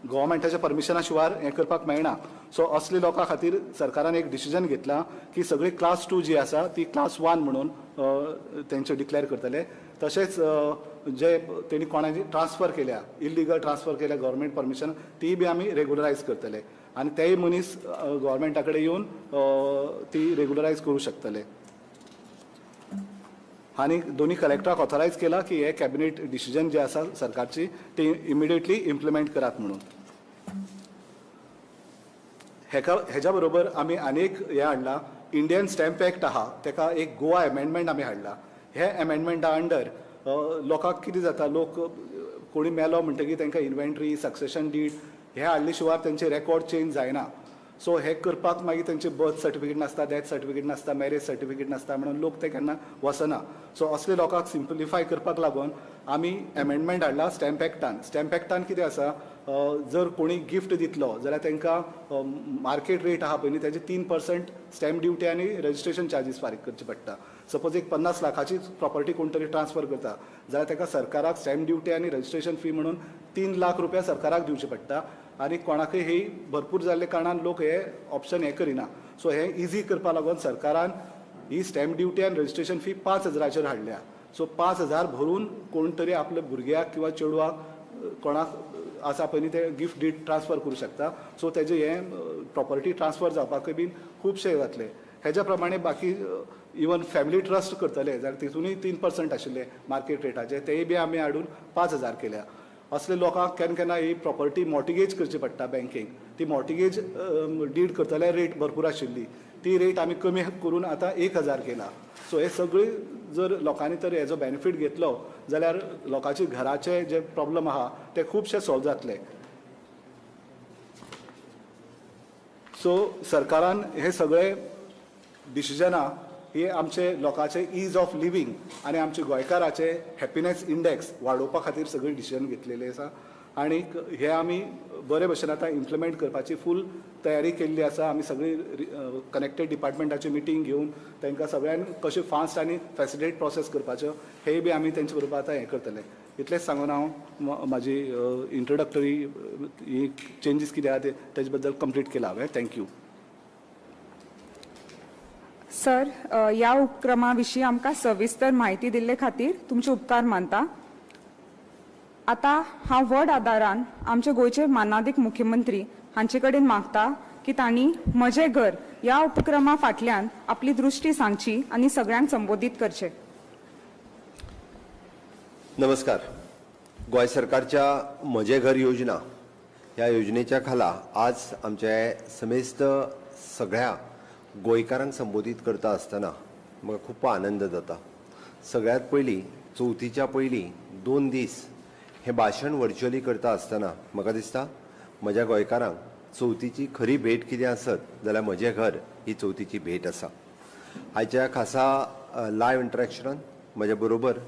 गव्हर्मेंटाच्या परमिशना शिवार हें करपाक मेळना. सो असले लोकां खातीर सरकारान एक डिसिजन घेतलां की सगळी क्लास 2 जी आसा ती क्लास 1 म्हणून तेंचे डिक्लेअर करतले. तशेंच जे तेणी कोणाची ट्रान्सफर केल्या, इल्लिगल ट्रान्सफर केल्या गव्हर्मेंट परमिशन, ती बी आमी रेगुलरायज करतले आनी तेय मनीस गव्हर्मेंटा कडेन येवन ती रेगुलरायज करूं शकतले. आनी दोनी कलेक्टराक ऑथरायज केला की हे कॅबिनेट डिसिजन जे आसा सरकारची ती इमिडिएटली इम्प्लिमेंट करात म्हणून. हेका हेज्या बरोबर आमी आनी एक हें हाडलां, इंडियन स्टॅम्प एक्ट आहा तेका एक गोवा एमेंडमेंट आमी हाडला. हे एमेंडमेंटा अंडर लोकांक कितें जाता, लोक कोणी मेलो म्हणटकीर तांकां इन्व्हेंटरी, सक्सेशन did हे हाडले शिवाय तेंचे रेकॉर्ड चेंज जायना. सो हे करपाक मागीर तेंचे बर्थ सर्टिफिकेट नासता, डेथ सर्टिफिकेट नासता, मॅरेज सर्टिफिकेट नासता म्हणून लोक ते केन्ना वचना. सो असले लोकांक सिम्पलिफाय करपाक लागून आमी एमेंडमेंट हाडला स्टॅम्प एक्टान. स्टॅम्प एक्टान कितें आसा, जर कोणी गिफ्ट दितलो जाल्यार तांकां मार्केट रेट आहा पळय न्ही तेजे 3% स्टॅम्प ड्युटी आनी रजिस्ट्रेशन चार्जीस फारीक करचे पडटा. सपोज एक 50 लाखाची प्रॉपर्टी कोण तरी ट्रान्सफर करता जाल्यार ताका सरकाराक स्टॅम्प ड्युटी आनी रजिस्ट्रेशन फी म्हणून 3 लाख रुपया सरकाराक दिवचे पडटा. आनी कोणाकय ही भरपूर जाल्ले कारणान लोक हे ऑप्शन हें करिना. सो हें इजी करपा लागून सरकारान ही स्टॅम्प ड्युटी आनी रजिस्ट्रेशन फी 5000 हाडल्या. सो 5000 भरून कोण तरी आपल्या भुरग्याक किंवा चेडवाक कोणाक आसा पळय न्ही ते गिफ्ट did transfer करूं शकता. सो तेजें हें प्रॉपर्टी ट्रान्सफर जावपाकय बीन खुबशें जातलें. हेज्या प्रमाणे बाकी इवन फॅमिली ट्रस्ट करतले जाल्यार तितूनय 3% आशिल्ले मार्केट रेटाचे, तेय बी आमी हाडून 5000 केल्या. असले लोकांक केन्ना केन्ना ही प्रॉपर्टी मॉर्टिगेज करची पडटा बँकेक, ती मॉर्टिगेज did करतले रेट भरपूर आशिल्ली, ती रेट आमी कमी करून आतां 1000 केला. सो हे सगळे जर लोकांनी तर हेजो बेनिफीट घेतलो जाल्यार लोकांचे घराचे जे प्रॉब्लम आहा ते खुबशे सॉल्व जातले. सो सरकारान हे सगळे डिसिजनां ही आमचे लोकांचे is of living आनी आमचे गोंयकाराचे हॅपिनेस इंडेक्स वाडोवपा खातीर सगळे डिसिजन घेतलेले आसा. आणीक हे आमी बरे भशेन आतां इम्प्लिमेंट करपाची फूल तयारी केल्ली आसा. आमी सगळी कनेक्टेड डिपार्टमेंटाची मिटींग घेवन तांकां सगळ्यांक कशें फास्ट आनी फॅसिलिटेट प्रोसेस करपाच्यो हेय बी आमी तेंचे बरोबर आतां हें करतले. इतलेंच सांगून हांव म्हाजी इंट्रोडक्टरी ही चेंजीस कितें आहा ते तेजे बद्दल कंप्लीट केला हांवें. Thank you. Sir, ह्या उपक्रमा विशीं आमकां सविस्तर म्हायती दिल्ले खातीर तुमचे उपकार मानता. आतां हांव व्हड आदारान आमचे गोंयचे मानादीक मुख्यमंत्री हांचे कडेन मागता की तांणी म्हजें घर ह्या उपक्रमा फाटल्यान आपली दृश्टी सांगची आनी सगळ्यांक संबोधीत करचें. नमस्कार. गोंय सरकारच्या म्हजें घर योजना ह्या योजनेच्या खाला आज आमचे समेस्त सगळ्या गोंयकारांक संबोधीत करता आसतना म्हाका खूब आनंद जाता. सगळ्यांत पयलीं चवथीच्या पयलीं 2 दीस हें भाशण वर्च्युअली करता आसतना म्हाका दिसता म्हज्या गोंयकारांक चवथीची खरी भेट कितें आसत जाल्यार म्हजें घर ही चवथीची भेट आसा. आयच्या खासा लायव्ह इंटरेक्शनान म्हज्या बरोबर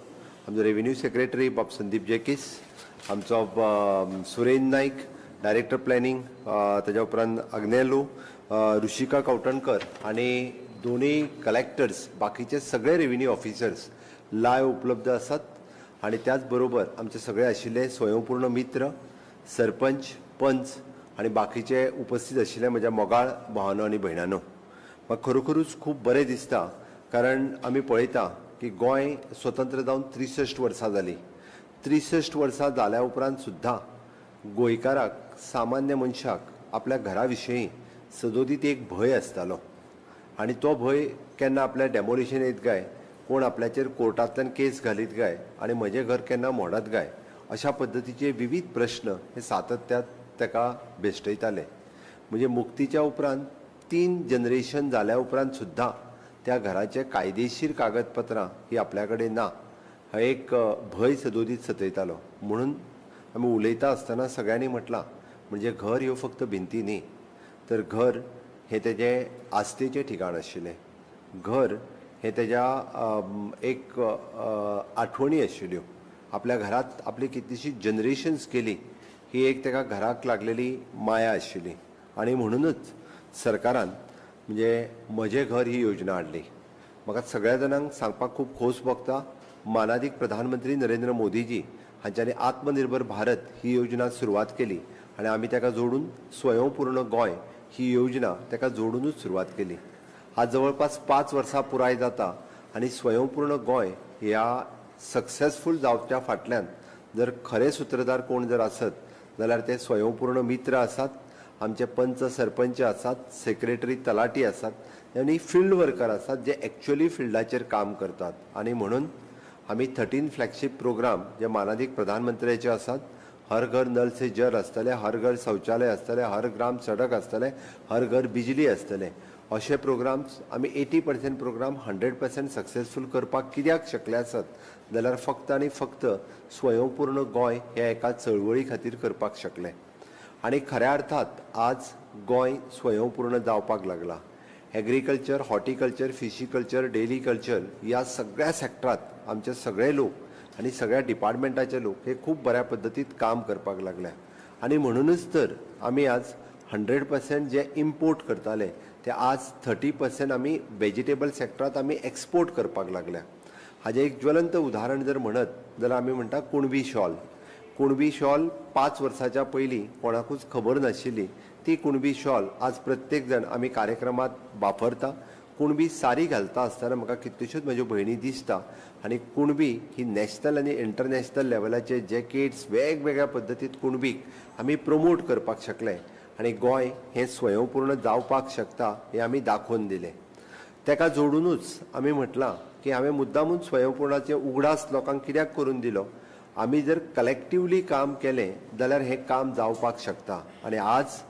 आमचो रेव्हेन्यू सेक्रेटरी बाब संदीप जेकीस, आमचो सुरेन नायक डायरेक्टर प्लॅनिंग, ताज्या उपरांत अग्नेलो, ऋषिका कवठणकर आनी दोनूय कलेक्टर्स, बाकीचे सगळे रेव्हेन्यू ऑफिसर्स लायव्ह उपलब्ध आसात. आनी त्याच बरोबर आमचे सगळे आशिल्ले स्वयंपूर्ण मित्र, सरपंच, पंच आनी बाकीचे उपस्थित आशिल्ले म्हज्या मोगाळ भावानो आनी भयणानो, म्हाका खरोखरूच खूब बरें दिसता कारण आमी पळयता की गोंय स्वतंत्र जावन 63 वर्सां जालीं. 63 वर्सां जाल्या उपरांत सुद्दां गोंयकाराक, सामान्य मनशाक आपल्या घरा विशयी सदोदीत एक भंय आसतालो आनी तो भंय केन्ना आपल्या डेमोलिशन येत काय, कोण आपल्याचेर कोर्टांतल्यान केस घालीत काय आनी म्हजें घर केन्ना मोडत काय, अशा पद्दतीचे विविध प्रश्न हे सातत्यात ताका भेश्टयताले. म्हणजे मुक्तीच्या उपरांत 3 जनरेशन जाल्या उपरांत सुद्दां त्या घराचे कायदेशीर कागदपत्रां ही आपल्या कडेन ना, हा एक भंय सदोदीत सतयतालो. म्हणून आमी उलयता आसतना सगळ्यांनी म्हटलां म्हणजे घर ह्यो फक्त भिंती न्ही, तर घर हें तेजें आस्थेचें ठिकाण आशिल्लें, घर हें तेज्या एक आठवणी आशिल्ल्यो. आपल्या घरांत आपली कितलीशीं जनरेशन्स गेली ही एक तेका घराक लागलेली माया आशिल्ली. आनी म्हणुनूच सरकारान म्हणजे म्हजें घर ही योजना हाडली. म्हाका सगळ्या जाणांक सांगपाक खूब खोस भोगता, मानादीक प्रधानमंत्री नरेंद्र मोदीजी हांच्यांनी आत्मनिर्भर भारत ही योजना सुरवात केली आनी आमी ताका जोडून स्वयंपूर्ण गोंय ही योजना ताका जोडुनूच सुरवात केली. आज जवळपास 5 वर्सां पुराय जाता आनी स्वयंपूर्ण गोंय ह्या सक्सेसफूल जावच्या फाटल्यान जर खरे सुत्रधार कोण जर आसत जाल्यार ते स्वयंपूर्ण मित्र आसात, आमचे पंच सरपंच आसात, सेक्रेटरी तलाटी आसात आनी फिल्ड वर्कर आसात जे एक्चुअली फिल्डाचेर काम करतात. आनी म्हणून आमी 13 फ्लॅगशीप प्रोग्राम जे मानादीक प्रधानमंत्र्याचे आसात, हर घर नल से जल आसतलें, हर घर शौचालय आसतलें, हर ग्राम सडक आसतलें, हर घर बिजली आसतलें, अशे प्रोग्राम्स आमी 80% प्रोग्राम 100% सक्सेसफूल करपाक कित्याक शकले आसत जाल्यार फक्त आनी फक्त स्वयंपूर्ण गोंय हे एका चळवळी खातीर करपाक शकले. आनी खऱ्या अर्थात आज गोंय स्वयंपूर्ण जावपाक लागला. एग्रीकल्चर, हॉर्टिकल्चर, फिशिकल्चर, डेरीकल्चर ह्या सगळ्या सेक्टरांत आमचे सगळे लोक आनी सगळ्या डिपार्टमेंटाचे लोक हे खूब बऱ्या पद्दतीत काम करपाक लागले. आनी म्हणुनूच तर आमी आज 100% जे इम्पोर्ट करताले ते आज 30% आमी वेजिटेबल सेक्टरांत आमी एक्सपोर्ट करपाक लागल्या. हाजें एक ज्वलंत उदाहरण जर म्हणत जाल्यार आमी म्हणटा कुणबी शॉल. कुणबी शॉल 5 वर्साच्या पयलीं कोणाकूच खबर नाशिल्ली, ती कुणबी शॉल आज प्रत्येक जाण आमी कार्यक्रमांत वापरता. कुणबी सारी घालता आसतना म्हाका कितल्योश्योच म्हज्यो भयणी दिसता आनी कुणबी ही नॅशनल आनी इंटरनॅशनल लेवलाचे जॅकेट्स वेगवेगळ्या पद्दतीत कुणबीक आमी प्रमोट करपाक शकले आनी गोंय हें स्वयंपूर्ण जावपाक शकता हें आमी दाखोवन दिलें. तेका जोडुनूच आमी म्हटलां की हांवें मुद्दामून स्वयंपूर्णाचे उगडास लोकांक कित्याक करून दिलो, आमी जर कलेक्टिवली काम केलें जाल्यार हें काम जावपाक शकता. आनी आज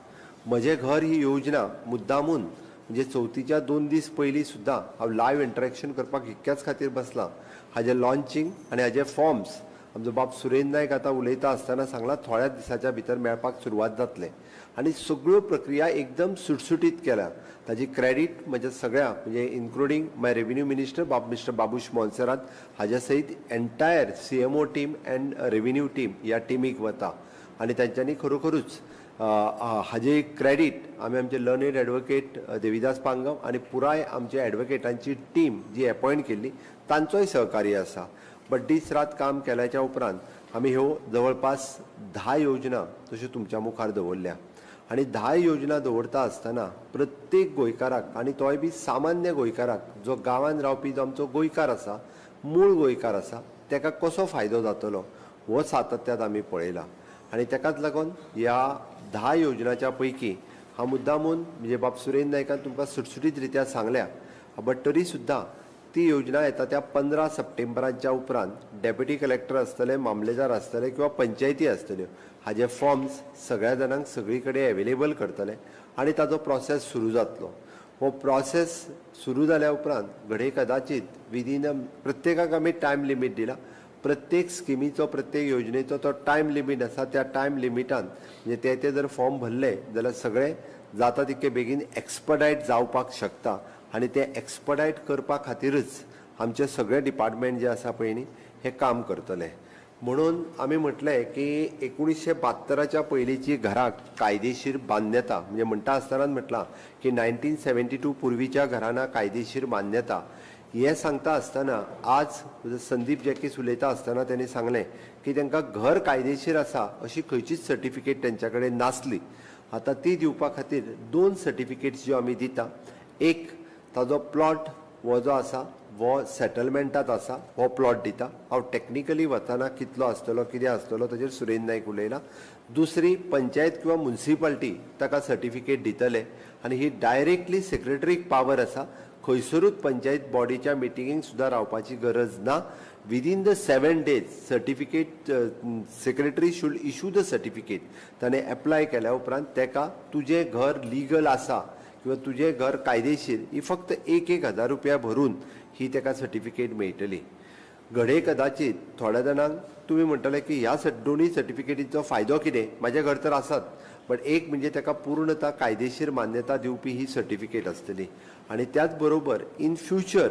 म्हजें घर ही योजना मुद्दामून म्हणजे चवथीच्या 2 दीस पयलीं सुद्दां हांव लायव्ह इंटरेक्शन करपाक इतक्याच खातीर बसलां. हाजें लॉन्चींग आनी हाजे फॉर्म्स आमचो बाब सुरेन नायक आतां उलयता आसतना सांगलां थोड्याच दिसाच्या भितर मेळपाक सुरवात जातलें आनी सगळ्यो प्रक्रिया एकदम सुटसुटीत केल्या. ताजी क्रेडीट म्हज्या सगळ्या म्हणजे including my revenue minister Bob mister Babush Monserrate हाज्या सयत entire CMO team and revenue team ह्या टिमीक वता. आनी तांच्यांनी खरोखरूच हाजे क्रेडीट आमी आमचे लर्नेड एडवोकेट देविदास पांगम आनी पुराय आमचे एडवोकेटांची टीम जी एपॉयंट केल्ली तांचोय सहकार्य आसा. बट दीस रात काम केल्याच्या उपरांत आमी ह्यो जवळपास 10 योजना तश्यो तुमच्या मुखार दवरल्या आनी 10 योजना दवरता आसतना प्रत्येक गोंयकाराक आनी तोय बी सामान्य गोंयकाराक जो गांवांत रावपी जो आमचो गोंयकार आसा, मूळ गोंयकार आसा, ताका कसो फायदो जातलो हो सातत्यात आमी पळयला. आनी ताकाच लागून ह्या 10 योजनाच्या पैकी हांव मुद्दामून म्हणजे बाब सुरेन नायकान तुमकां सुटसुटीत रित्या सांगल्या, बट तरी सुद्दां ती योजना येता त्या 15 सप्टेंबराच्या उपरांत डेप्युटी कलेक्टर आसतले, मामलेदार आसतले किंवा पंचायती आसतल्यो हाजे फॉर्म्स सगळ्या जाणांक सगळी कडेन एवेलेबल करतले आनी ताजो प्रोसेस सुरू जातलो. हो प्रोसेस सुरू जाल्या उपरांत घडये कदाचीत विदीन प्रत्येकाक आमी टायम लिमीट दिला, प्रत्येक स्किमीचो प्रत्येक योजनेचो तो टायम लिमीट आसा, त्या टायम लिमिटान म्हणजे ते ते जर फॉर्म भरले जाल्यार सगळें जाता तितके बेगीन एक्सपडायट जावपाक शकता आनी ते एक्सपडायट करपा खातीरच आमचे सगळे डिपार्टमेंट जे आसा पळय न्ही हे काम करतले. म्हणून आमी म्हटलें की 1972 पयलींची घराक कायदेशीर मान्यता, म्हणजे म्हणटा आसतनाच म्हटलां की 1972 पुर्वीच्या घरांना कायदेशीर मान्यता हें सांगता आसतना आज संदीप जॅकीस उलयता आसतना तेणी सांगलें की तांकां घर कायदेशीर आसा अशी खंयचीच सर्टिफिकेट तेंच्या कडेन नासली. आतां ती दिवपा खातीर 2 सर्टिफिकेट्स ज्यो आमी दिता, एक ताजो प्लॉट हो जो आसा हो सेटलमेंटात आसा हो प्लॉट दिता, हांव टॅक्निकली वतना कितलो आसतलो कितें आसतलो ताजेर सुरेन नायक उलयला. दुसरी पंचायत किंवा मुन्सिपाल्टी ताका सर्टिफिकेट दितले आनी ही डायरेक्टली सेक्रेटरीक पावर आसा, खंयसरूच पंचायत बॉडीच्या मिटिंगेक सुद्दां रावपाची गरज ना. Within the 7 days certificate secretary should issue the certificate. ताणें एप्लाय केल्या उपरांत ताका तुजें घर लिगल आसा किंवा तुजें घर कायदेशीर ही फक्त 1-1 हजार रुपया भरून ही ताका सर्टिफिकेट मेळटली. घडये कदाचीत थोड्या जाणांक तुमी म्हणटले की ह्या दोनूय सर्टिफिकेटीचो फायदो कितें, म्हाजें घर तर आसात, बट एक म्हणजे ताका पूर्णता कायदेशीर मान्यता दिवपी ही सर्टिफिकेट आसतली आनी त्याच बरोबर इन फ्युचर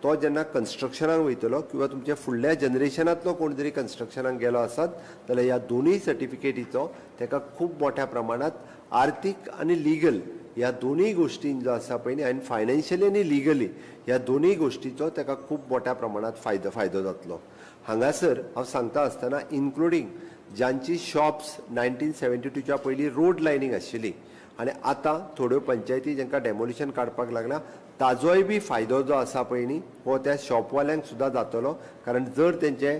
तो जेन्ना कन्स्ट्रक्शनाक वयतलो किंवा तुमच्या फुडल्या जनरेशनांतलो कोण जरी कन्स्ट्रक्शनाक गेलो आसत जाल्यार ह्या दोनूय सर्टिफिकेटीचो ताका खूब मोठ्या प्रमाणांत आर्थीक आनी लिगल ह्या दोनूय गोश्टीन जो आसा पळय न्ही, आनी फायनान्शियली आनी लिगली ह्या दोनूय गोश्टीचो ताका खूब मोठ्या प्रमाणांत फायदो जातलो. हांगासर हांव सांगता आसतना इन्क्लुडींग जांची शॉप्स 1972च्या पयलीं रोड लायनींग आशिल्ली आनी आतां थोड्यो पंचायती जांकां डेमोलिशन काडपाक लागला ताजोय बी फायदो जो आसा पळय न्ही हो त्या शॉपवाल्यांक सुद्दां जातलो. कारण जर तेंचे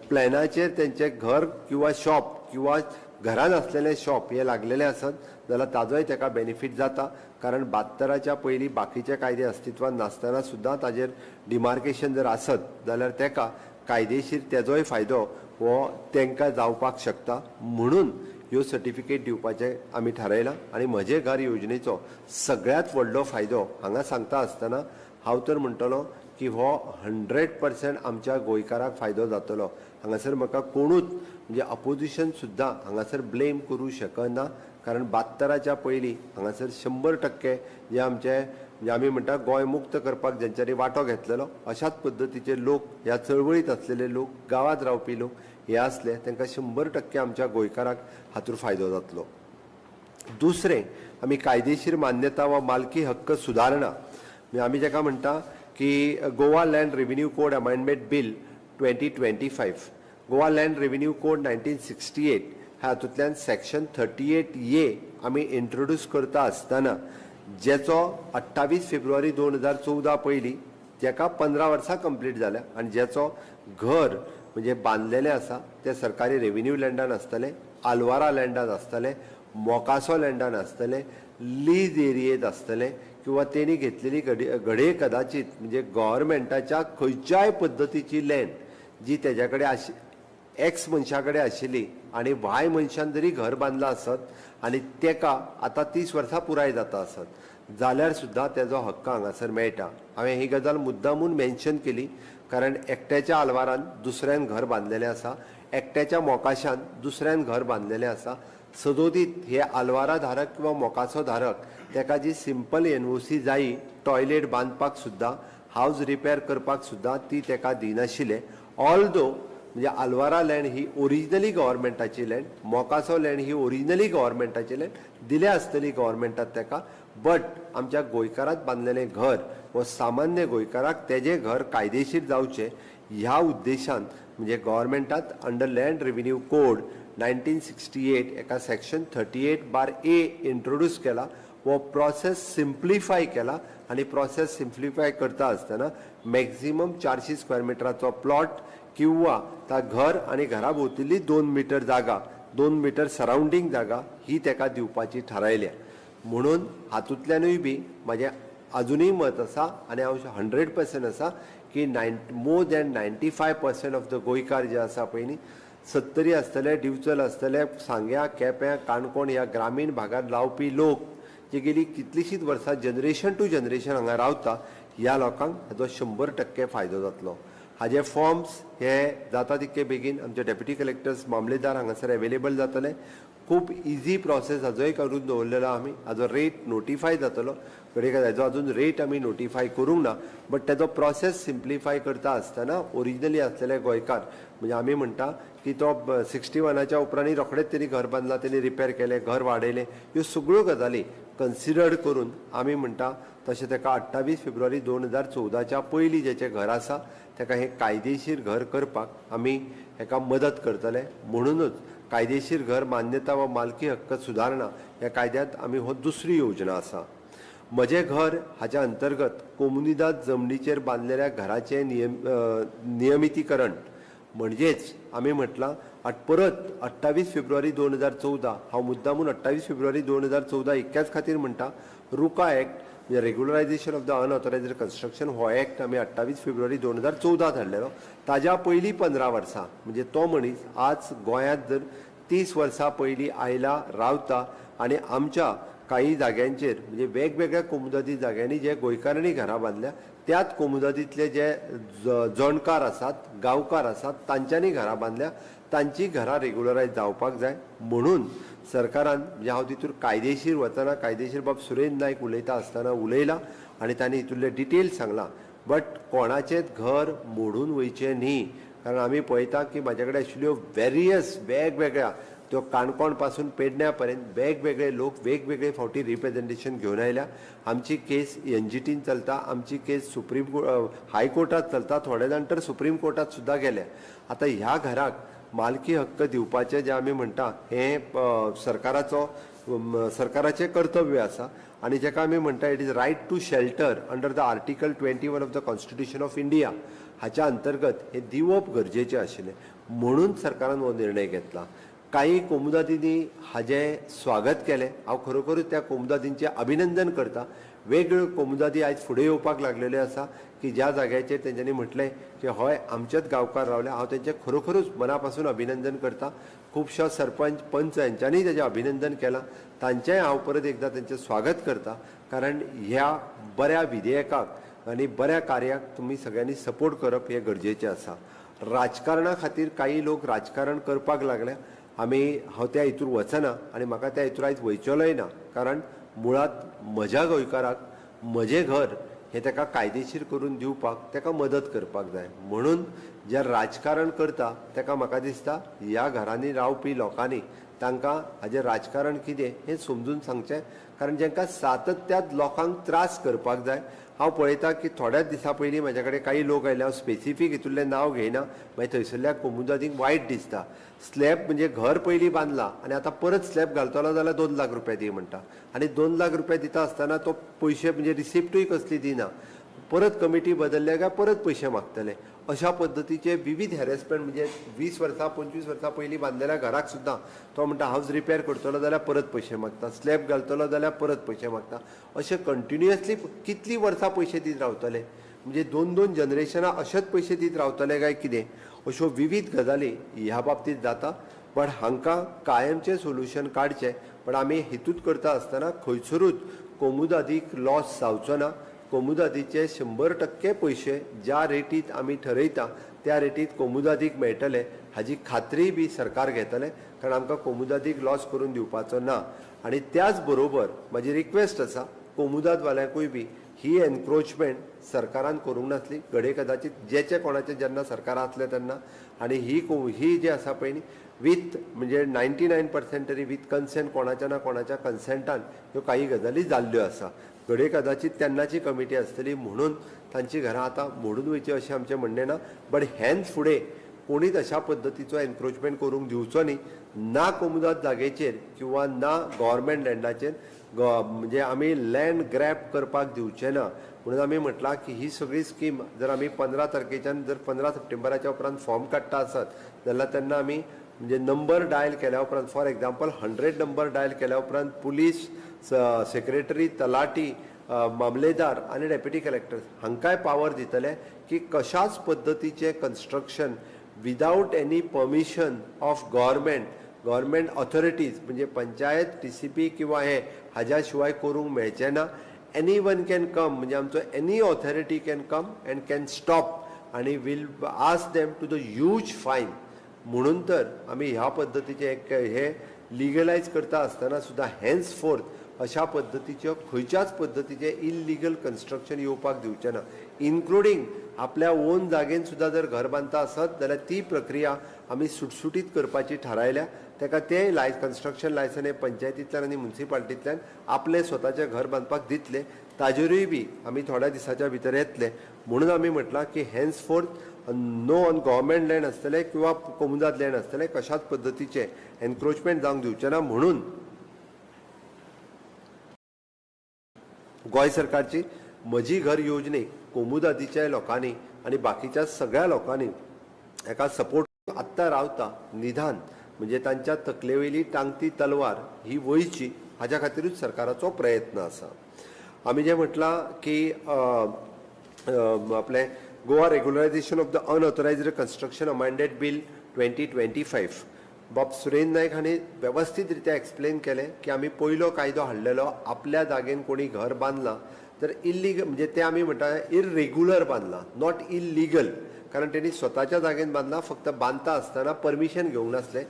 प्लॅनाचेर तेंचें घर किंवा शॉप किंवा घरान आसलेलें शॉप हे लागलेलें आसत जाल्यार ताजोय ताका बेनिफीट जाता. कारण 72च्या पयलीं बाकीचे कायदे अस्तित्वान नासतना सुद्दां ताजेर डिमार्केशन जर आसत जाल्यार ताका कायदेशीर तेजोय फायदो हो तांकां जावपाक शकता. म्हणून ह्यो सर्टिफिकेट दिवपाचें आमी थारायलां. आनी म्हजें घर योजनेचो सगळ्यांत व्हडलो फायदो हांगा सांगता आसतना हांव तर म्हणटलो की हो 100% आमच्या गोंयकाराक फायदो जातलो. हांगासर म्हाका कोणूच म्हणजे अपोजिशन सुद्दां हांगासर ब्लेम करूं शकना, कारण 72च्या पयलीं हांगासर 100% जे आमचे म्हणजे आमी म्हणटा गोंय मुक्त करपाक जेंच्यांनी वांटो घेतलेलो अशाच पद्दतीचे लोक ह्या चळवळीत आसलेले लोक, गांवांत रावपी लोक हे आसले, तांकां 100% आमच्या गोंयकाराक हातूंत फायदो जातलो. दुसरें, आमी कायदेशीर मान्यता वा मालकी हक्क सुदारणा, म्हणजे आमी जाका म्हणटा की Goa Land Revenue Code Amendment Bill 2025, Goa Land Revenue Code 1968 हातूंतल्यान सेक्शन 38A आमी इंट्रोड्यूस करता आसतना जेचो 28 फेब्रुवारी 2014 पयलीं जेका 15 वर्सां कंप्लीट जाल्या आनी जेचो घर म्हणजे बांदलेलें आसा तें सरकारी रेविन्यू लँडान आसतलें, आलवारा लँडान आसतलें, मोकासो लँडान आसतलें, लीज एरियेंत आसतलें किंवा तेणी घेतलेली घडये कदाचीत म्हणजे गोवोरमेंटाच्या खंयच्याय पद्दतीची लँड जी तेज्या कडेन आशि एक्स मनशा कडेन आशिल्ली आनी वाय मनशान जरी घर बांदलां आसत आनी तेका आतां 30 वर्सां पुराय जाता आसत जाल्यार सुद्दां तेजो हक्क हांगासर मेळटा. हांवें ही गजाल मुद्दामून मेन्शन केली कारण एकट्याच्या आलवारान दुसऱ्यान घर बांदलेलें आसा, एकट्याच्या मोकाशान दुसऱ्यान घर बांदलेलें आसा. सदोदीत हे आलवारा धारक किंवा मोकासो धारक तेका जी सिंपल एनओसी जायी टॉयलेट बांदपाक सुद्दां, हावज रिपेर करपाक सुद्दां ती तेका दिनाशिल्ले. ऑलदो म्हणजे आल्वारा लँड ही ओरिजिनली गव्हर्मेंटाची लँड, मोकासो लँड ही ओरिजिनली गव्हर्मेंटाची लँड दिल्या आसतली गव्हर्मेंटात ताका, बट आमच्या गोंयकारात बांदलेलें घर हो सामान्य गोंयकाराक तेजें घर कायदेशीर जावचें ह्या उद्देशान म्हणजे गव्हर्मेंटात अंडर लँड रेव्हेन्यू कोड 1968 एका सेक्शन 38(A) introduce केला. हो प्रोसेस सिम्प्लिफाय केला आनी प्रोसेस सिम्प्लिफाय करता आसतना मॅक्झिमम 400 स्क्वेअर मिटराचो प्लॉट किंवा ता घर आनी घरा भोंवतली 2 मिटर जागा, 2 मिटर सरावंडींग जागा ही ताका दिवपाची थारायल्या. म्हणून हातूंतल्यानूय बी म्हाजें अजुनूय मत आसा आनी हांव 100% आसा की मोर दॅन 95% ऑफ the गोंयकार जे आसा पळय न्ही, सत्तरी आसतले, दिवचल आसतले, सांग्या, केप्यां, काणकोण ह्या ग्रामीण भागांत रावपी लोक जे गेली कितलींशींच वर्सां जनरेशन टू जनरेशन हांगा रावता, ह्या लोकांक हाजो 100% फायदो जातलो. हाजे फॉर्म्स हे जाता तितके बेगीन आमचे डेप्युटी कलेक्टर्स, मामलेदार हांगासर एवेलेबल जातले. खूब इजी प्रोसेस हाजोय करून दवरलेलो आमी. हाजो रेट नोटिफाय जातलो, घडये हाजो अजून रेट आमी नोटिफाय करूंक ना, बट तेजो प्रोसेस सिम्प्लिफाय करता आसतना ओरिजिनली आसलेले गोंयकार म्हणजे आमी म्हणटा की तो 61च्या उपरांत रोखडेच तेणी घर बांदलां, तेणी रिपेर केलें, घर वाडयलें, ह्यो सगळ्यो गजाली कन्सिडर करून आमी म्हणटा तशें ताका 28 फेब्रुवारी 2014च्या पयलीं जेचें घर आसा ताका हें कायदेशीर घर करपाक आमी हेका मदत करतले. म्हणूनच कायदेशीर घर मान्यता वा मालकी हक्क सुदारणा ह्या कायद्यांत आमी हो दुसरी योजना आसा. म्हजें घर हाच्या अंतर्गत कोमुनिदाद जमनीचेर बांदलेल्या घराचें नियमितीकरण म्हणजेच आमी म्हटलां परत 28 फेब्रुवारी 2014, हांव मुद्दामून 28 फेब्रुवारी 2014 इतक्याच खातीर म्हणटा, रुका एक्ट म्हणजे regularisation of the unauthorised construction हो एक्ट आमी 28 फेब्रुवारी 2014 हाडलेलो. ताज्या पयलीं 15 वर्सां म्हणजे तो मनीस आज गोंयांत जर 30 वर्सां पयलीं आयला, रावता आनी आमच्या काही जाग्यांचेर म्हणजे वेगवेगळ्या कोमुदादी जाग्यांनी जे गोंयकारांनी घरां बांदल्या त्याच कोमुदादींतले जे जणकार आसात, गांवकार आसात, तांच्यांनी घरां बांदल्या, तांची घरां रेगुलरायज जावपाक जाय. म्हणून सरकारान म्हणजे हांव तितूर कायदेशीर वतना कायदेशीर बाब सुरेंद्र नायक उलयता आसतना उलयला आनी तांणी हितूंतले डिटेल सांगला, बट कोणाचेंच घर मोडून वयचें न्ही. कारण आमी पळयता की म्हाजे कडेन आशिल्ल्यो वेरियस वेगवेगळ्या त्यो काणकोण पासून पेडण्या पर्यंत वेगवेगळे लोक वेगवेगळे फावटी रिप्रेजेंटेशन घेवन आयल्या. आमची केस एनजीटीन चलता, आमची केस सुप्रीम हायकोर्टात चलता, थोडे जाण तर सुप्रीम कोर्टात सुद्दां गेले. आतां ह्या घराक मालकी हक्क दिवपाचें जें आमी म्हणटा हें सरकाराचो सरकाराचें कर्तव्य आसा आनी जेका आमी म्हणटा it is right to shelter under the article 21 of the constitution of India हाच्या अंतर्गत हें दिवप गरजेचें आशिल्लें म्हणून सरकारान हो निर्णय घेतला. काही कोमुदादींनी हाजें स्वागत केलें, हांव खरोखरूच त्या कोमुदादींचें अभिनंदन करता. वेगवेगळ्यो कोमुदादी आयज फुडें येवपाक लागलेल्यो आसा की ज्या जाग्याचेर तेंच्यांनी म्हटलें की हय आमचेच गांवकार रावले, हांव तेंचें खरोखरूच मना पासून अभिनंदन करता. खुबश्या सरपंच पंच हेंच्यांनी तेजें अभिनंदन केलां, तांचेंय हांव परत एकदां तेंचें स्वागत करता. कारण ह्या बऱ्या विधेयकाक आनी बऱ्या कार्याक तुमी सगळ्यांनी सपोर्ट करप हें गरजेचें आसा. राजकारणा खातीर काही लोक राजकारण करपाक लागले, आमी हांव त्या हितूर वचना आनी म्हाका त्या हितूर आयज वयचेलोय ना. कारण मुळांत म्हज्या गोंयकाराक म्हजें घर हें ताका कायदेशीर करून दिवपाक ताका मदत करपाक जाय. म्हणून जे राजकारण करता ताका म्हाका दिसता ह्या घरांनी रावपी लोकांनी तांकां हाजें राजकारण कितें हें समजून सांगचें. कारण जांकां सातत्यात लोकांक त्रास करपाक जाय. हांव पळयता की थोड्याच दिसां पयलीं म्हाज्या कडेन काही लोक आयले, हांव स्पेसिफीक हितूंतलें नांव घेयना, मागीर थंयसरल्या कोमुदादींक वायट दिसता. स्लॅब म्हणजे घर पयलीं बांदलां आनी आतां परत स्लॅब घालतलो जाल्यार 2 लाख रुपया दी म्हणटा आनी 2 लाख रुपया दिता आसतना तो पयशे म्हणजे रिसिप्टूय कसली दिना, परत कमिटी बदलल्या काय परत पयशे मागतले. अशा पद्दतीचे विविध हॅरेसमेंट म्हणजे 20 वर्सां 25 वर्सां पयलीं बांदलेल्या घराक सुद्दां तो म्हणटा हावज रिपेर करतलो जाल्यार परत पयशे मागता, स्लॅब घालतलो जाल्यार परत पयशे मागता. अशें कंटिन्युअसली कितलीं वर्सां पयशे दीत रावतले, म्हणजे 2-2 जनरेशनां अशेंच पयशे दीत रावतले काय कितें, अश्यो विविध गजाली ह्या बाबतींत जाता. बट हांकां कायमचें सोल्युशन काडचें. पण आमी हितूत करता आसतना खंयसरूच कोमुदादीक लॉस जावचो ना. कोमुदादीचे 100% पयशे ज्या रेटीत आमी ठरयता त्या रेटीत कोमुदादीक मेळटले हाजी खात्री बी सरकार घेतले. कारण आमकां कोमुदादीक लॉस करून दिवपाचो ना. आनी त्याच बरोबर म्हाजी रिक्वेस्ट आसा कोमुदादवाल्यांकूय बी ही एनक्रोचमेंट सरकारान करूंक नासली. घडये कदाचित जेचे कोणाचे जेन्ना सरकार आसलें तेन्ना, आनी ही जी आसा पळय न्ही विथ म्हणजे 99% तरी विथ कन्सेंट, कोणाच्या ना कोणाच्या कन्सेंटान ह्यो काही गजाली जाल्ल्यो आसा. घडये कदाचित तेन्नाची कमिटी आसतली म्हणून तांची घरां आतां मोडून वयची अशें आमचें म्हणणें ना, बट हेन फुडें कोणीच अशा पद्दतीचो एनक्रोचमेंट करूंक दिवचो न्ही, ना कोमुदाद जागेचेर किंवा ना गव्हर्मेंट लँडाचेर. म्हणजे आमी लँड ग्रॅब करपाक दिवचे ना. म्हणून आमी म्हटलां की ही सगळी स्कीम जर आमी 15 तारखेच्यान जर 15 सप्टेंबराच्या उपरांत फॉर्म काडटा आसत जाल्यार तेन्ना आमी म्हणजे नंबर डायल केल्या उपरांत, फॉर एग्जाम्पल 100 नंबर डायल केल्या उपरांत पुलीस सेक्रेटरी, तलाटी, मामलेदार आनी डेप्युटी कलेक्टर हांकांय पावर दितले की कशाच पद्दतीचें construction without any permission of government authorities म्हणजे पंचायत, TCP किंवा हे हाज्या शिवाय करूंक मेळचें ना. एनी वन can come, म्हणजे आमचो any authority can come and can stop आनी will ask them to the huge fine. म्हणून तर आमी ह्या पद्दतीचें एक हे लिगलायज करता आसतना सुद्दां हेन्स फोर्थ अशा पद्दतीच्यो खंयच्याच पद्दतीचें इलिगल कन्स्ट्रक्शन येवपाक दिवचें ना. इन्क्लुडींग आपल्या ओन जागेन सुद्दां जर घर बांदता आसत जाल्यार ती प्रक्रिया आमी सुटसुटीत करपाची थारायल्या. ताका ते कन्स्ट्रक्शन लायसन हे पंचायतींतल्यान आनी मुन्सिपालिटींतल्यान आपलें स्वताचें घर बांदपाक दितले. ताजेरूय बी आमी थोड्या दिसाच्या भितर येतले. म्हणून आमी म्हटलां की henceforth no on government land आसतलें किंवा कोमुदाद लँड आसतलें, कशाच पद्दतीचें एनक्रोचमेंट जावंक दिवचें ना. म्हणून गोंय सरकारची म्हजी घर योजनेक कोमुदादीच्या लोकांनी आनी बाकीच्या सगळ्या लोकांनी हेका सपोर्ट आत्तां रावता निधान म्हणजे तांच्या तकलेवयली टांगती तलवार ही वयची हाज्या खातीरूच सरकाराचो प्रयत्न आसा. आमी जें म्हटलां की आपलें Goa regularisation of the unauthorised construction amended bill 2025, बाब सुरेंद्र नायक हांणी वेवस्थीत रित्या एक्सप्लेन केलें की आमी पयलो कायदो हाडलेलो आपल्या जागेन कोणी घर बांदलां तर इल्लीगल, म्हणजे ते आमी म्हणटा इरेग्युलर बांदलां, not illegal, कारण तेणी स्वताच्या जागेन बांदलां, फक्त बांदता आसतना परमिशन घेवंक नासलें,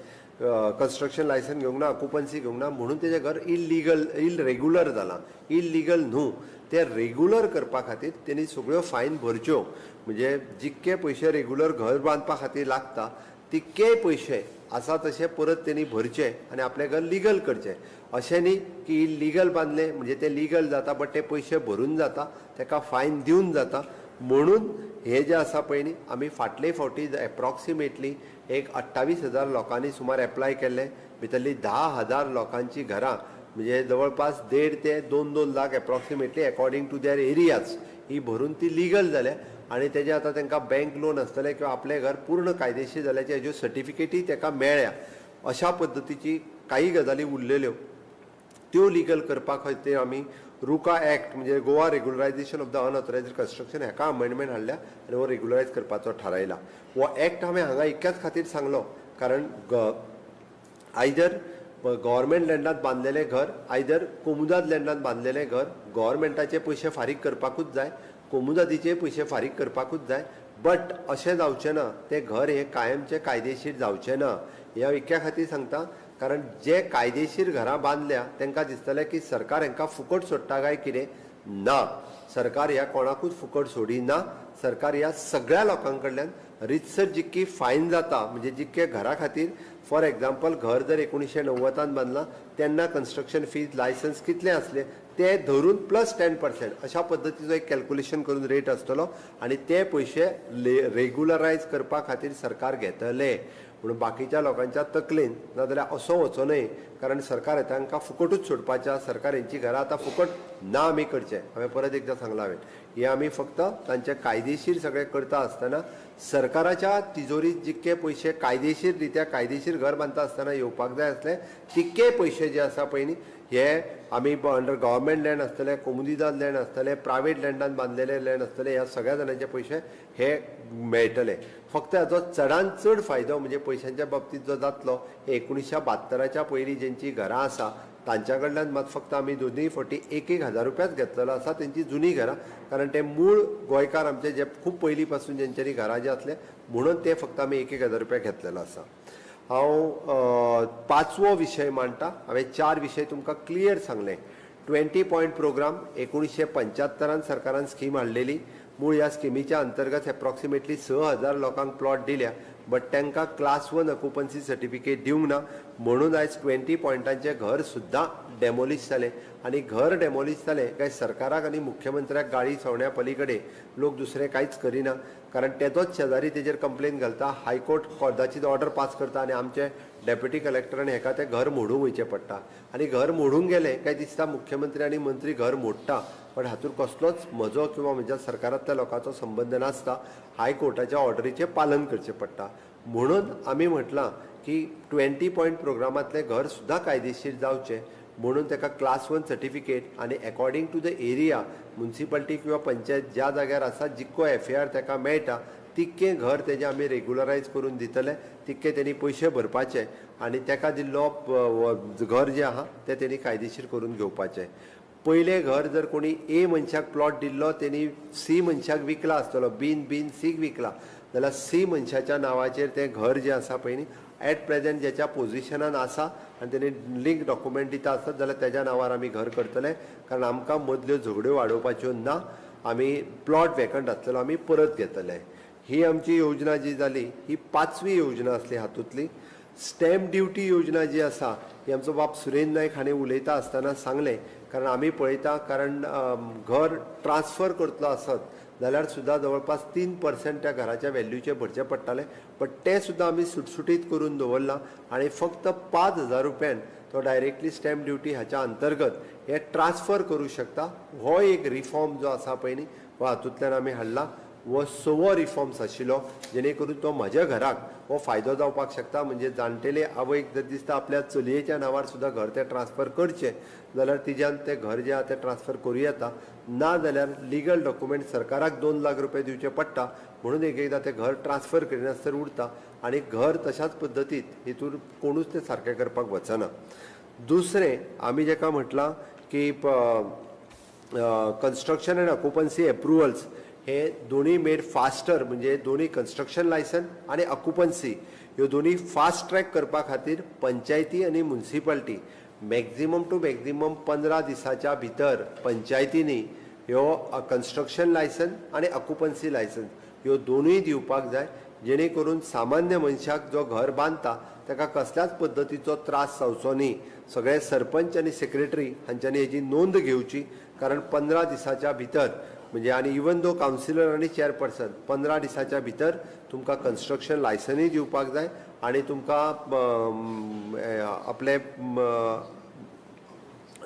कन्स्ट्रक्शन लायसन घेवंक ना, ऑक्युपन्सी घेवंक ना, म्हणून तेजें घर इलिगल इरेग्युलर जालां, इलिगल न्हू. ते रेगुलर करपा खातीर तेणी सगळ्यो फायन भरच्यो, म्हणजे जितके पयशे रेगुलर घर बांदपा खातीर लागता तितकेय पयशे आसा तशे परत तेणी भरचे आनी आपलें घर लिगल करचें. अशें न्ही की इलिगल बांदलें म्हणजे तें लिगल जाता, बट ते पयशे भरून जाता, तेका फायन दिवन जाता. म्हणून हे जे आसा पळय न्ही, आमी फाटले फावटी एप्रॉक्सिमेटली एक 28,000 लोकांनी सुमार एप्लाय केल्ले, भितरली 10,000 लोकांची घरां म्हणजे जवळपास 1.5 ते 2-2 lakh approximately according to their areas ही भरून ती लिगल जाल्या. आनी तेजें आतां तांकां बँक लोन आसतलें किंवा आपलें घर पूर्ण कायदेशीर जाल्याचे हेज्यो सर्टिफिकेटी ताका मेळ्ळ्या. अशा पद्दतीची काही गजाली उरलेल्यो त्यो लिगल करपा खातीर आमी रुका एक्ट म्हणजे Goa regularisation of the unauthorised construction हेका अमेंडमेंट हाडल्या आनी हो रेगुलरायज करपाचो थारायला. हो एक्ट हांवें हांगा इतक्याच खातीर सांगलो कारण आयदर गव्हर्मेंट लँडांत बांदलेलें घर, आयदर कोमुदाद लँडांत बांदलेलें घर, गव्हर्मेंटाचे पयशे फारीक करपाकूच जाय, कोमुदादीचे पयशे फारीक करपाकूच जाय, बट अशें जावचें ना, तें घर हें कायमचें कायदेशीर जावचें ना. हें हांव इतक्या खातीर सांगता कारण जे कायदेशीर घरां बांदल्या तांकां दिसतलें की सरकार हांकां फुकट सोडटा काय कितें. ना, सरकार ह्या कोणाकूच फुकट सोडिना. सरकार ह्या सगळ्या लोकां कडल्यान रितसर जितकी फायन जाता म्हणजे जितके घरा खातीर, फॉर एग्जाम्पल घर जर 1990 बांदलां तेन्ना कन्स्ट्रक्शन फीज लायसन्स कितलें आसलें ते धरून प्लस 10% अशा पद्दतीचो एक कॅल्कुलेशन करून रेट आसतलो आनी ते पयशे रेगुलरायज करपा खातीर सरकार घेतले. म्हणून बाकीच्या लोकांच्या तकलेन नाजाल्यार असो वचो न्हय, कारण सरकार तांकां फुकटूच सोडपाच्या, सरकार हेंची घरां आतां फुकट ना आमी करचें. हांवें परत एकदां सांगलां, हांवें हें आमी फक्त तांचे कायदेशीर सगळें करता आसतना सरकाराच्या तिजोरीत जितके पयशे कायदेशीर रित्या कायदेशीर घर बांदता आसतना येवपाक जाय आसले तितके पयशे जे आसा पळय न्ही हे आमी अंडर गव्हर्मेंट लँड आसतले, कोमुनिदाद लँड आसतले, प्रायवेट लँडान बांदलेले लँड आसतले, ह्या सगळ्या जाणांचे पयशे हे मेळटले. फक्त हाचो चडान चड फायदो म्हणजे पयशांच्या बाबतींत जो जातलो हे 1972 पयलीं जेंची घरां आसा तांच्या कडल्यान मात फक्त आमी दोनूय फावटी 1-1 हजार रुपयाच घेतलेलो आसा तेंची जुनी घरां, कारण ते मूळ गोंयकार आमचे जे खूब पयलीं पासून जेंच्यांनी घरां जे आसले म्हणून ते फक्त आमी 1-1 हजार रुपया घेतलेलो आसा. हांव पांचवो विशय मांडटा. हांवें 4 विशय तुमकां क्लियर सांगले. 20 पॉयंट प्रोग्राम 1975 सरकारान स्कीम हाडलेली. मूळ ह्या स्किमीच्या अंतर्गत एप्रॉक्सिमेटली 6,000 लोकांक प्लॉट दिल्या, बट तांकां क्लास 1 ऑक्युपन्सी सर्टिफिकेट दिवंक ना, म्हणून आयज 20 पॉयंटांचें घर सुद्दां डेमोलिश जालें. आनी घर डेमोलिश जालें काय सरकाराक आनी मुख्यमंत्र्याक गाळी सवण्या पलीकडे लोक दुसरें कांयच करिना, कारण तेजोच शेजारी तेजेर कंप्लेन घालता, हायकोर्ट कदाचीत ऑर्डर पास करता आनी आमचे डेप्युटी कलेक्टर आनी हेका तें घर मोडूंक वयचें पडटा. आनी घर मोडूंक गेलें काय दिसता मुख्यमंत्री आनी मंत्री घर मोडटा, पण हातूंत कसलोच म्हजो किंवा म्हज्या सरकारांतल्या लोकांचो संबंद नासता. हायकोर्टाच्या ऑर्डरीचें पालन करचें पडटा. म्हणून आमी म्हटलां की 20 पॉयंट प्रोग्रामांतलें घर सुद्दां कायदेशीर जावचें म्हणून ताका क्लास 1 सर्टिफिकेट आनी according to the area municipality किंवा पंचायत ज्या जाग्यार आसा जितको FAR ताका मेळटा तितकें घर तेजें आमी रेगुलरायज करून दितले, तितके तेणी पयशे भरपाचे आनी ताका दिल्लो घर जें आहा तें तेणी कायदेशीर करून घेवपाचें. पयलें घर जर कोणी ए मनशाक प्लॉट दिल्लो तेणी सी मनशाक विकला आसतलो, बीन बीन सीक विकला जाल्यार सी मनशाच्या नांवाचेर तें घर जें आसा पळय न्ही एट प्रेजेंट ज्याच्या पोजिशनान आसा आनी तेणी लिंक डॉक्युमेंट दिता आसत जाल्यार तेज्या नांवार आमी घर करतले, कारण आमकां मदल्यो झगड्यो वाडोवपाच्यो ना. आमी प्लॉट वेकंट आसलेलो आमी परत घेतले. ही आमची योजना जी जाली ही 5वी योजना आसली. हातूंतली स्टॅम्प ड्युटी योजना जी आसा ही आमचो बाब सुरेंद्र नायक हाणें उलयता आसतना सांगलें, कारण आमी पळयता कारण घर ट्रान्सफर करतलो आसत जाल्यार सुद्दां जवळपास 3% त्या घराच्या व्हॅल्यूचे भरचें पडटालें, बट तें सुद्दां आमी सुटसुटीत करून दवरलां आनी फक्त 5,000 रुपयान तो डायरेक्टली स्टॅम्प ड्युटी हाच्या अंतर्गत हे ट्रान्सफर करूं शकता. हो एक रिफॉर्म जो आसा पळय न्ही हो हातूंतल्यान आमी हाडला. हो 6वो रिफॉर्म्स आशिल्लो जेणे करून तो म्हज्या घराक हो फायदो जावपाक शकता. म्हणजे जाणटेले आवयक जर दिसता आपल्या चलयेच्या नांवार सुद्दां घर तें ट्रान्सफर करचें जाल्यार तिज्यान तें घर जें आहा तें ट्रान्सफर करूं येता, ना जाल्यार लिगल डॉक्युमेंट सरकाराक 2 लाख रुपया दिवचे पडटा, म्हणून एक एकदां तें घर ट्रान्सफर करिनासतना उरता आनी घर तशाच पद्दतीत हितून कोणूच तें सारकें करपाक वचना. दुसरें आमी जेका म्हटलां की कन्स्ट्रक्शन एंड ऑक्युपन्सी एप्रुवल्स हे दोन्ही मेड फास्टर, म्हणजे दोन्ही कन्स्ट्रक्शन लायसन आनी ऑक्युपन्सी ह्यो दोन्ही फास्ट ट्रॅक करपा खातीर पंचायती आनी मुन्सिपाल्टी मॅक्झिमम टू मॅक्झिमम 15 दिसाच्या भितर पंचायतींनी ह्यो कन्स्ट्रक्शन लायसन आनी ऑक्युपन्सी लायसन ह्यो दोनूय दिवपाक जाय, जेणे करून सामान्य मनशाक जो घर बांदता ताका कसल्याच पद्दतीचो त्रास जावचो न्ही. सगळे सरपंच आनी सेक्रेटरी हांच्यांनी हेजी नोंद घेवची, कारण 15 दिसाच्या भितर म्हणजे आनी इवन दो कावन्सिलर आनी चेअरपर्सन 15 दिसाच्या भितर तुमकां कन्स्ट्रक्शन लायसनूय दिवपाक जाय आनी तुमकां आपलें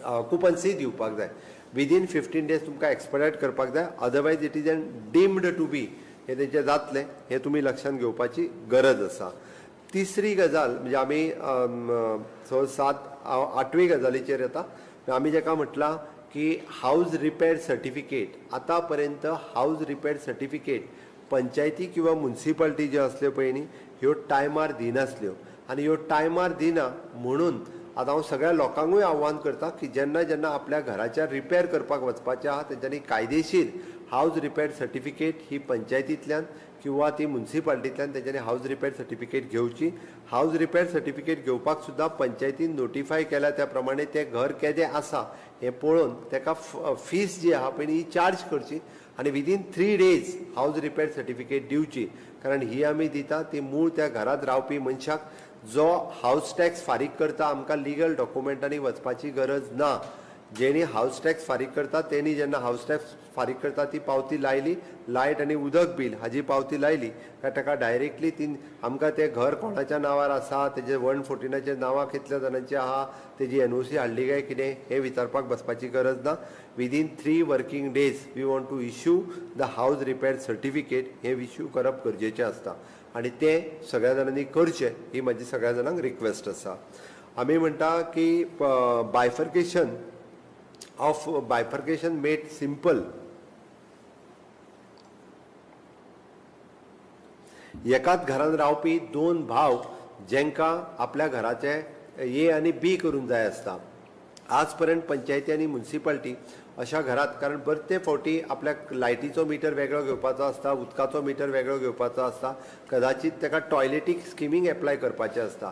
ऑक्युपन्सी दिवपाक जाय. विदीन 15 डेज तुमकां एक्सपेडायट करपाक जाय, otherwise it is an deemed to be हें तेंचें जातलें, हें तुमी लक्षांत घेवपाची गरज आसा. तिसरी गजाल म्हणजे आमी 6, 7, 8वी गजालीचेर येता. आमी जेका म्हटलां की हावज रिपेर सर्टिफिकेट, आतां पर्यंत हावज रिपेर सर्टिफिकेट पंचायती किंवा मुन्सिपाल्टी ज्यो आसल्यो पळय न्ही ह्यो टायमार दिनासल्यो आनी ह्यो टायमार दिना म्हणून आतां हांव सगळ्या लोकांकूय आव्हान करता की जेन्ना जेन्ना आपल्या घराच्या रिपेर करपाक वचपाचें आहा तेंच्यांनी कायदेशीर हावज रिपेर सर्टिफिकेट ही पंचायतींतल्यान किंवा ती मुन्सिपाल्टींतल्यान तेंच्यांनी हावज रिपेर सर्टिफिकेट घेवची. हावज रिपेर सर्टिफिकेट घेवपाक सुद्दां पंचायतीन नोटिफाय केल्या त्या प्रमाणे तें घर केदें आसा हें पळोवन तेका फीस जी आहा पळय ही चार्ज करची आनी within 3 days house repair certificate दिवची, कारण ही आमी दिता ती मूळ त्या घरांत रावपी मनशाक जो हावज टॅक्स फारीक करता आमकां लिगल डॉक्युमेंटांनी वचपाची गरज ना. जेणी हावज टॅक्स फारीक करता तेणी जेन्ना हावज टॅक्स फारीक करता ती पावती लायली, लायट आनी उदक बील हाजी पावती लायली काय ताका डायरेक्टली ती आमकां तें घर कोणाच्या नांवार आसा, तेजे 114 नांवां कितल्या जाणांची आहा, तेजी NOC हाडली काय कितें हें विचारपाक बसपाची गरज ना. Within 3 working days we want to issue the house repair certificate हें इश्यू करप गरजेचें आसता आनी तें सगळ्या जाणांनी करचें ही म्हाजी सगळ्या जाणांक रिक्वेस्ट आसा. आमी म्हणटा की bifurcation of bifurcation made simple, एकाच घरान रावपी 2 भाव जेंकां आपल्या घराचे ए आनी बी करून जाय आसता, आज पर्यंत पंचायती आनी मुन्सिपाल्टी अशा घरात, कारण बरेच फावटी आपल्याक लायटीचो मिटर वेगळो घेवपाचो आसता, उदकाचो मिटर वेगळो घेवपाचो आसता, कदाचीत ताका टॉयलेटीक स्किमींग एप्लाय करपाचें आसता.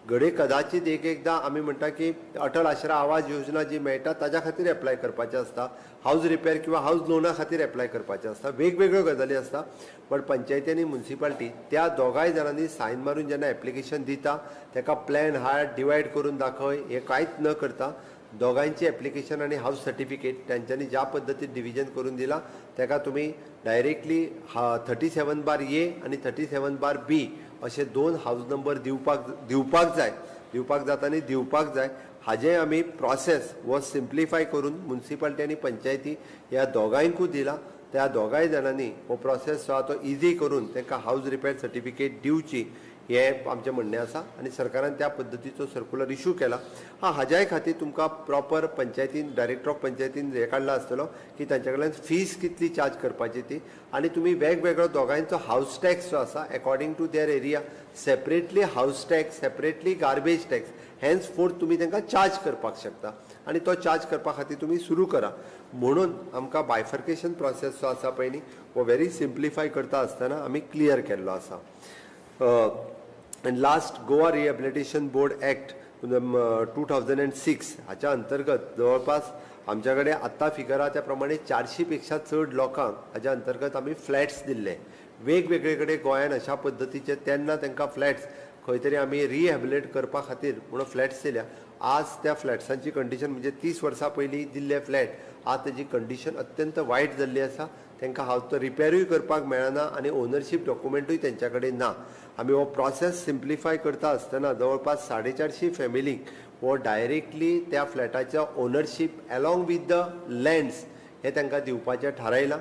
घडये कदाचीत एक एकदां आमी म्हणटा की अटल आश्रा आवाज योजना जी मेळटा ताज्या खातीर एप्लाय करपाचें आसता, हावज रिपेर किंवा हावज लोना खातीर एप्लाय करपाचें आसता, वेगवेगळ्यो गजाली आसता. बट पंचायती आनी मुन्सिपाल्टी त्या दोगांय जाणांनी सायन मारून जेन्ना एप्लिकेशन दिता ताका प्लॅन हाड, डिवायड करून दाखय, हें कांयच न करता दोगांयची एप्लिकेशन आनी हावज सर्टिफिकेट तांच्यांनी ज्या पद्दतीन डिविजन करून दिला ताका तुमी डायरेक्टली 37/A आनी 37/B अशे 2 हावज नंबर दिवपाक जाय, दिवपाक जाता आनी दिवपाक जाय. हाजें आमी प्रोसेस हो सिम्प्लिफाय करून मुन्सिपाल्टी आनी पंचायती ह्या दोगांयकूय दिला. त्या दोगांय जाणांनी हो प्रोसेस जो आहा तो इजी करून तांकां हावज रिपेर सर्टिफिकेट दिवची हें आमचें म्हणणें आसा आनी सरकारान त्या पद्दतीचो सर्कुलर इशू केला. हा, हाज्याय खातीर तुमकां प्रॉपर पंचायतीन, डायरेक्टर ऑफ पंचायतीन हें काडला आसतलो की तांच्या कडल्यान फीस कितली चार्ज करपाची ती, आनी तुमी वेगवेगळो दोगांयचो हावज टॅक्स जो आसा according to their area separately house tax, separately garbage tax, henceforth तुमी तांकां चार्ज करपाक शकता आनी तो चार्ज करपा खातीर तुमी सुरू करा. म्हणून आमकां बायफर्केशन प्रोसेस जो आसा पळय न्ही हो व्हेरी सिम्प्लिफाय करता आसतना आमी क्लियर केल्लो आसा. And last, Goa rehabilitation board act 2006 हाच्या अंतर्गत जवळपास आमच्या कडेन आत्तां फिगर आहा त्या प्रमाणे 400 पेक्षा चड लोकांक हाच्या अंतर्गत आमी फ्लॅट्स दिल्ले वेगवेगळे कडेन गोंयान. अशा पद्दतीचे तेन्ना तांकां फ्लॅट्स खंय तरी आमी रिहॅबिलिटेट करपा खातीर म्हणून फ्लॅट्स दिल्या. आज त्या फ्लॅट्सांची कंडिशन म्हणजे 30 वर्सां पयलीं दिल्ले फ्लॅट आज तेजी कंडिशन अत्यंत वायट जाल्ली आसा. तांकां हांव तो रिपेरूय करपाक मेळना आनी ओनरशीप डॉक्युमेंटूय तेंच्या कडेन ना. आमी हो प्रोसेस सिम्प्लिफाय करता आसतना जवळपास 450 फॅमिलींक हो डायरेक्टली त्या फ्लॅटाच्या ownership along with the lands हे तांकां दिवपाचें थारायलां,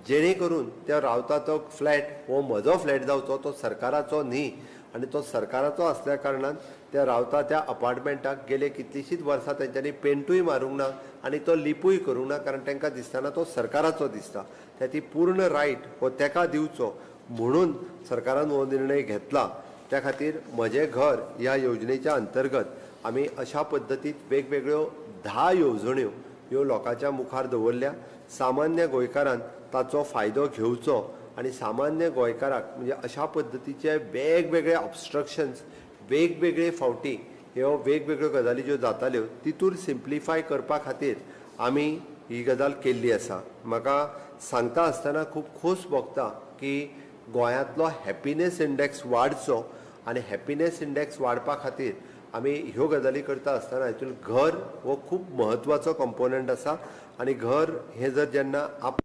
जेणे करून त्या रावता तो फ्लॅट हो म्हजो फ्लॅट जावचो, तो सरकाराचो न्ही. आनी तो सरकाराचो आसल्या कारणान त्या रावता त्या अपार्टमेंटाक गेले कितलींशींच वर्सां तेंच्यांनी पेंटूय मारूंक ना आनी तो लिपूय करूंक ना, कारण तांकां दिसतना तो सरकाराचो दिसता. त्या ती पूर्ण रायट हो तेका दिवचो म्हणून सरकारान हो निर्णय घेतला. त्या खातीर म्हजें घर ह्या योजनेच्या अंतर्गत आमी अशा पद्दतीत वेगवेगळ्यो 10 येवजण्यो ह्यो लोकांच्या मुखार दवरल्या. सामान्य गोंयकारान ताचो फायदो घेवचो आनी सामान्य गोंयकाराक म्हणजे अशा पद्दतीचे वेगवेगळे ऑबस्ट्रक्शन्स वेगवेगळे फावटी ह्यो वेगवेगळ्यो गजाली ज्यो जाताल्यो तितूर सिम्प्लिफाय करपा खातीर आमी ही गजाल केल्ली आसा. म्हाका सांगता आसतना खूब खोस भोगता की गोंयांतलो हॅपिनेस इंडेक्स वाडचो आनी हॅपिनेस इंडेक्स वाडपा खातीर आमी ह्यो गजाली करता आसतना हितून घर हो खूब म्हत्वाचो कंपोनंट आसा आनी घर हें जर जेन्ना आप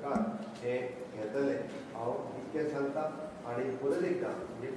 सरकार हें घेतलें. हांव इतकें सांगता आनी परत एकदां म्हणजे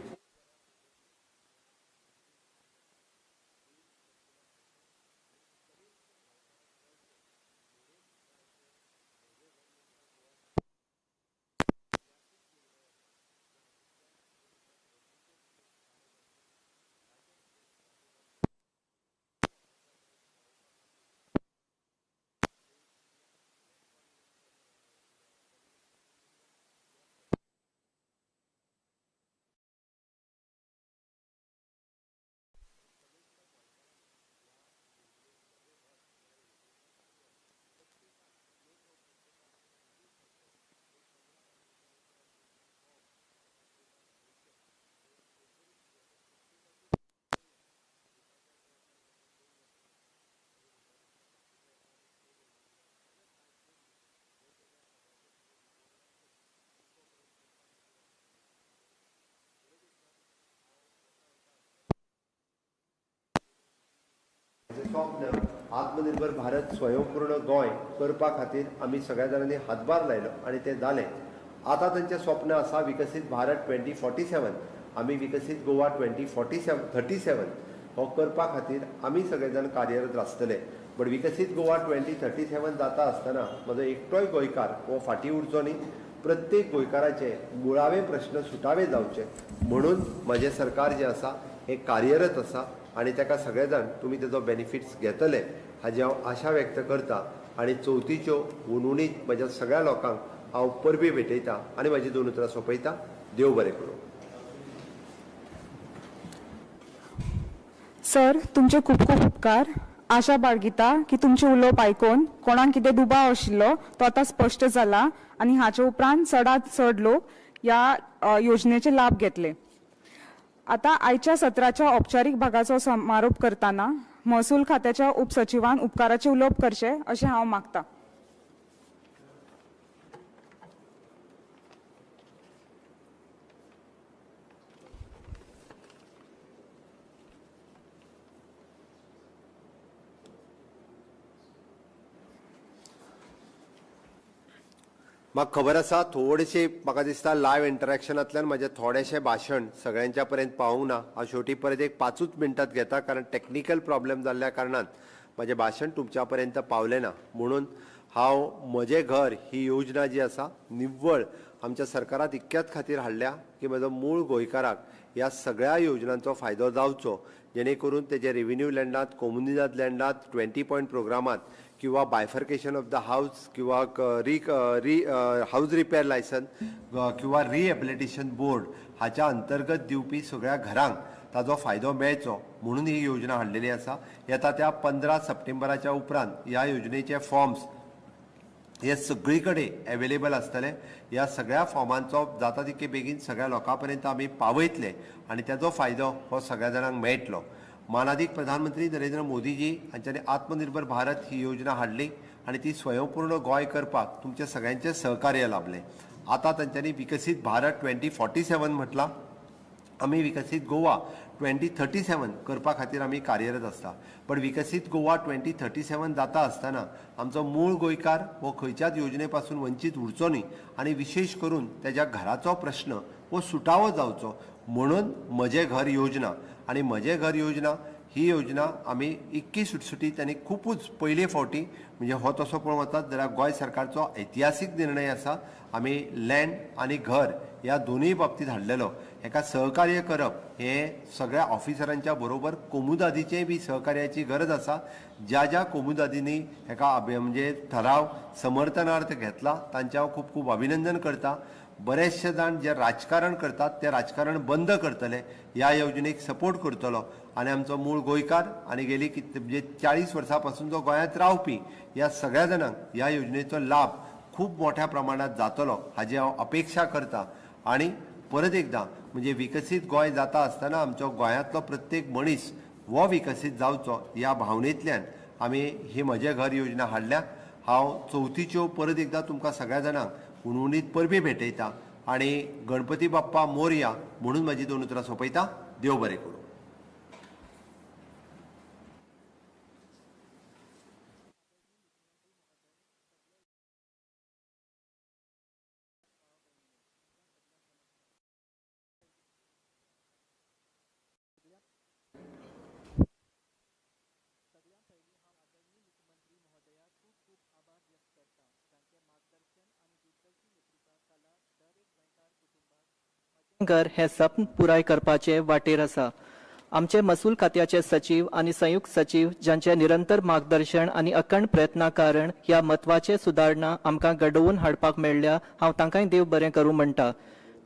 स्वप्न आत्मनिर्भर भारत स्वयंपूर्ण गोंय करपा खातीर आमी सगळ्या जाणांनी हातभार लायलो आनी तें जालें. आतां तांचें स्वप्न आसा विकसीत भारत 2047, आमी विकसीत गोवा 2047 हो करपा खातीर आमी सगळे जाण कार्यरत आसतले. बट विकसीत गोवा 2037 जाता आसतना म्हजो एकटोय गोंयकार हो फाटीं उरचो न्ही, प्रत्येक गोंयकाराचे मुळावे प्रश्न सुटावे जावचे म्हणून म्हजें सरकार जें आसा हें कार्यरत आसा आनी ताका सगळे जाण तुमी तेजो बेनिफिट्स घेतले हाजी हांव आशा व्यक्त करता आनी चवथीच्यो हुनहुनीत म्हज्या सगळ्या लोकांक हांव परबी भेटयता आनी म्हाजी दोन उतरां सोंपयता. देव बरें करूं. सर, तुमचे खूब खूब उपकार. आशा बाळगिता की तुमचें उलोवप आयकून कोणाक कितें दुबाव आशिल्लो तो आतां स्पश्ट जाला आनी हाचे उपरांत चडांत चड लोक ह्या योजनेचे लाभ घेतले. आतां आयच्या सत्राच्या औपचारीक भागाचो समारोप करतना महसूल खात्याच्या उपसचिवान उपकाराचें उलोवप करचें अशें हांव मागता. म्हाका खबर आसा थोडेशें म्हाका दिसता लायव्ह इंटरेक्शनांतल्यान म्हजें थोडेशें भाशण सगळ्यांच्या पर्यंत पावूंक ना. हांव शेवटी परत एक 5 मिनटां घेता कारण टॅक्निकल प्रॉब्लेम जाल्ल्या कारणान म्हजें भाशण तुमच्या पर्यंत पावलें ना. म्हणून हांव म्हजें घर ही योजना जी आसा निव्वळ आमच्या सरकारात इतक्याच खातीर हाडल्या की म्हजो मूळ गोंयकाराक ह्या सगळ्या योजनांचो फायदो जावचो, जेणे करून तेजे रेविन्यू लँडांत, कोमुनिदाद लँडांत, 20 पॉयंट प्रोग्रामांत किंवा बायफर्केशन ऑफ the house किंवा री हावज रिपेर लायसन किंवा रिहेबिलिटेशन बोर्ड हाच्या अंतर्गत दिवपी सगळ्या घरांक ताजो फायदो मेळचो म्हणून ही योजना हाडलेली आसा. येता त्या 15 सप्टेंबराच्या उपरांत ह्या योजनेचे फॉर्म्स हे सगळी कडेन एवेलेबल आसतले. ह्या सगळ्या फॉर्मांचो जाता तितके बेगीन सगळ्या लोकां पर्यंत आमी पावयतले आनी ताजो फायदो हो सगळ्या जाणांक मेळटलो. मानादीक प्रधानमंत्री नरेंद्र मोदीजी हांच्यांनी आत्मनिर्भर भारत ही योजना हाडली आनी ती स्वयंपूर्ण गोंय करपाक तुमचें सगळ्यांचें सहकार्य लाभलें. आतां तांच्यांनी विकसीत भारत 2047 म्हटलां, आमी विकसीत गोवा 2037 करपा खातीर आमी कार्यरत आसता. पण विकसीत गोवा 2037 जाता आसतना आमचो मूळ गोंयकार हो खंयच्याच योजने पासून वंचीत उरचो न्ही आनी विशेश करून तेज्या घराचो प्रश्न हो सुटावो जावचो म्हणून म्हजें घर योजना आनी म्हजें घर योजना ही योजना आमी इतकी सुटसुटीत आनी खुबूच पयले फावटी म्हणजे हो तसो पळोवंक वतात जाल्यार गोंय सरकारचो ऐतिहासीक निर्णय आसा. आमी लँड आनी घर ह्या दोनूय बाबतींत हाडलेलो. हेका सहकार्य करप हें सगळ्या ऑफिसरांच्या बरोबर कोमुदादीचेय बी सहकार्याची गरज आसा. ज्या ज्या कोमुदादींनी हेका म्हणजे ठराव समर्थनार्थ घेतला तांचें हांव खूब खूब अभिनंदन करता. बरेचशे जाण जे राजकारण करतात ते राजकारण बंद करतले, ह्या योजनेक सपोर्ट करतलो आनी आमचो मूळ गोंयकार आनी गेली म्हणजे 40 वर्सां पासून जो गोंयांत रावपी ह्या सगळ्या जाणांक ह्या योजनेचो लाभ खूब मोठ्या प्रमाणांत जातलो हाजी हांव अपेक्षा करता. आनी परत एकदां म्हणजे विकसीत गोंय जाता आसतना आमचो गोंयांतलो प्रत्येक मनीस हो विकसीत जावचो ह्या भावनेंतल्यान आमी ही म्हजें घर योजना हाडल्या. हांव चवथीच्यो परत एकदां तुमकां सगळ्या जाणांक हुनहुनीत परबी भेटयता आनी गणपती बाप्पा मोरया म्हणून म्हाजी दोन उतरां सोंपयता. देव बरें करूं. घर हें सपन पुराय करपाचे वाटेर आसा. आमचे महसूल खात्याचे सचीव आनी संयुक्त सचीव जांचे निरंतर मार्गदर्शन आनी अखंड प्रयत्ना कारण ह्या म्हत्वाचे सुदारणा आमकां घडोवन हाडपाक मेळ्ळ्या, हांव तांकांय देव बरें करूं म्हणटा.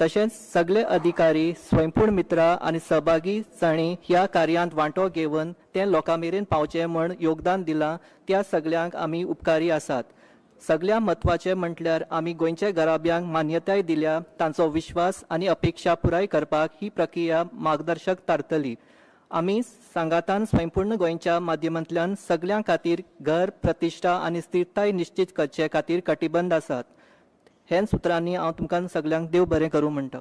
तशेंच सगळे अधिकारी, स्वयंपूर्ण मित्रा आनी सहभागी जांणी ह्या कार्यांत वांटो घेवन तें लोकांमेरेन पावचें म्हण योगदान दिलां त्या सगळ्यांक आमी उपकारी आसात. सगळ्यां म्हत्वाचें म्हटल्यार आमी गोंयचे घराब्यांक मान्यताय दिल्या तांचो विश्वास आनी अपेक्षा पुराय करपाक ही प्रक्रिया मार्गदर्शक थारतली. आमी सांगातान स्वयंपूर्ण गोंयच्या माध्यमांतल्यान सगळ्यां खातीर घर, प्रतिश्ठा आनी स्थिरताय निश्चीत करचे खातीर कटिबंध आसात. हेच उतरांनी हांव तुमकां सगळ्यांक देव बरें करूं म्हणटा.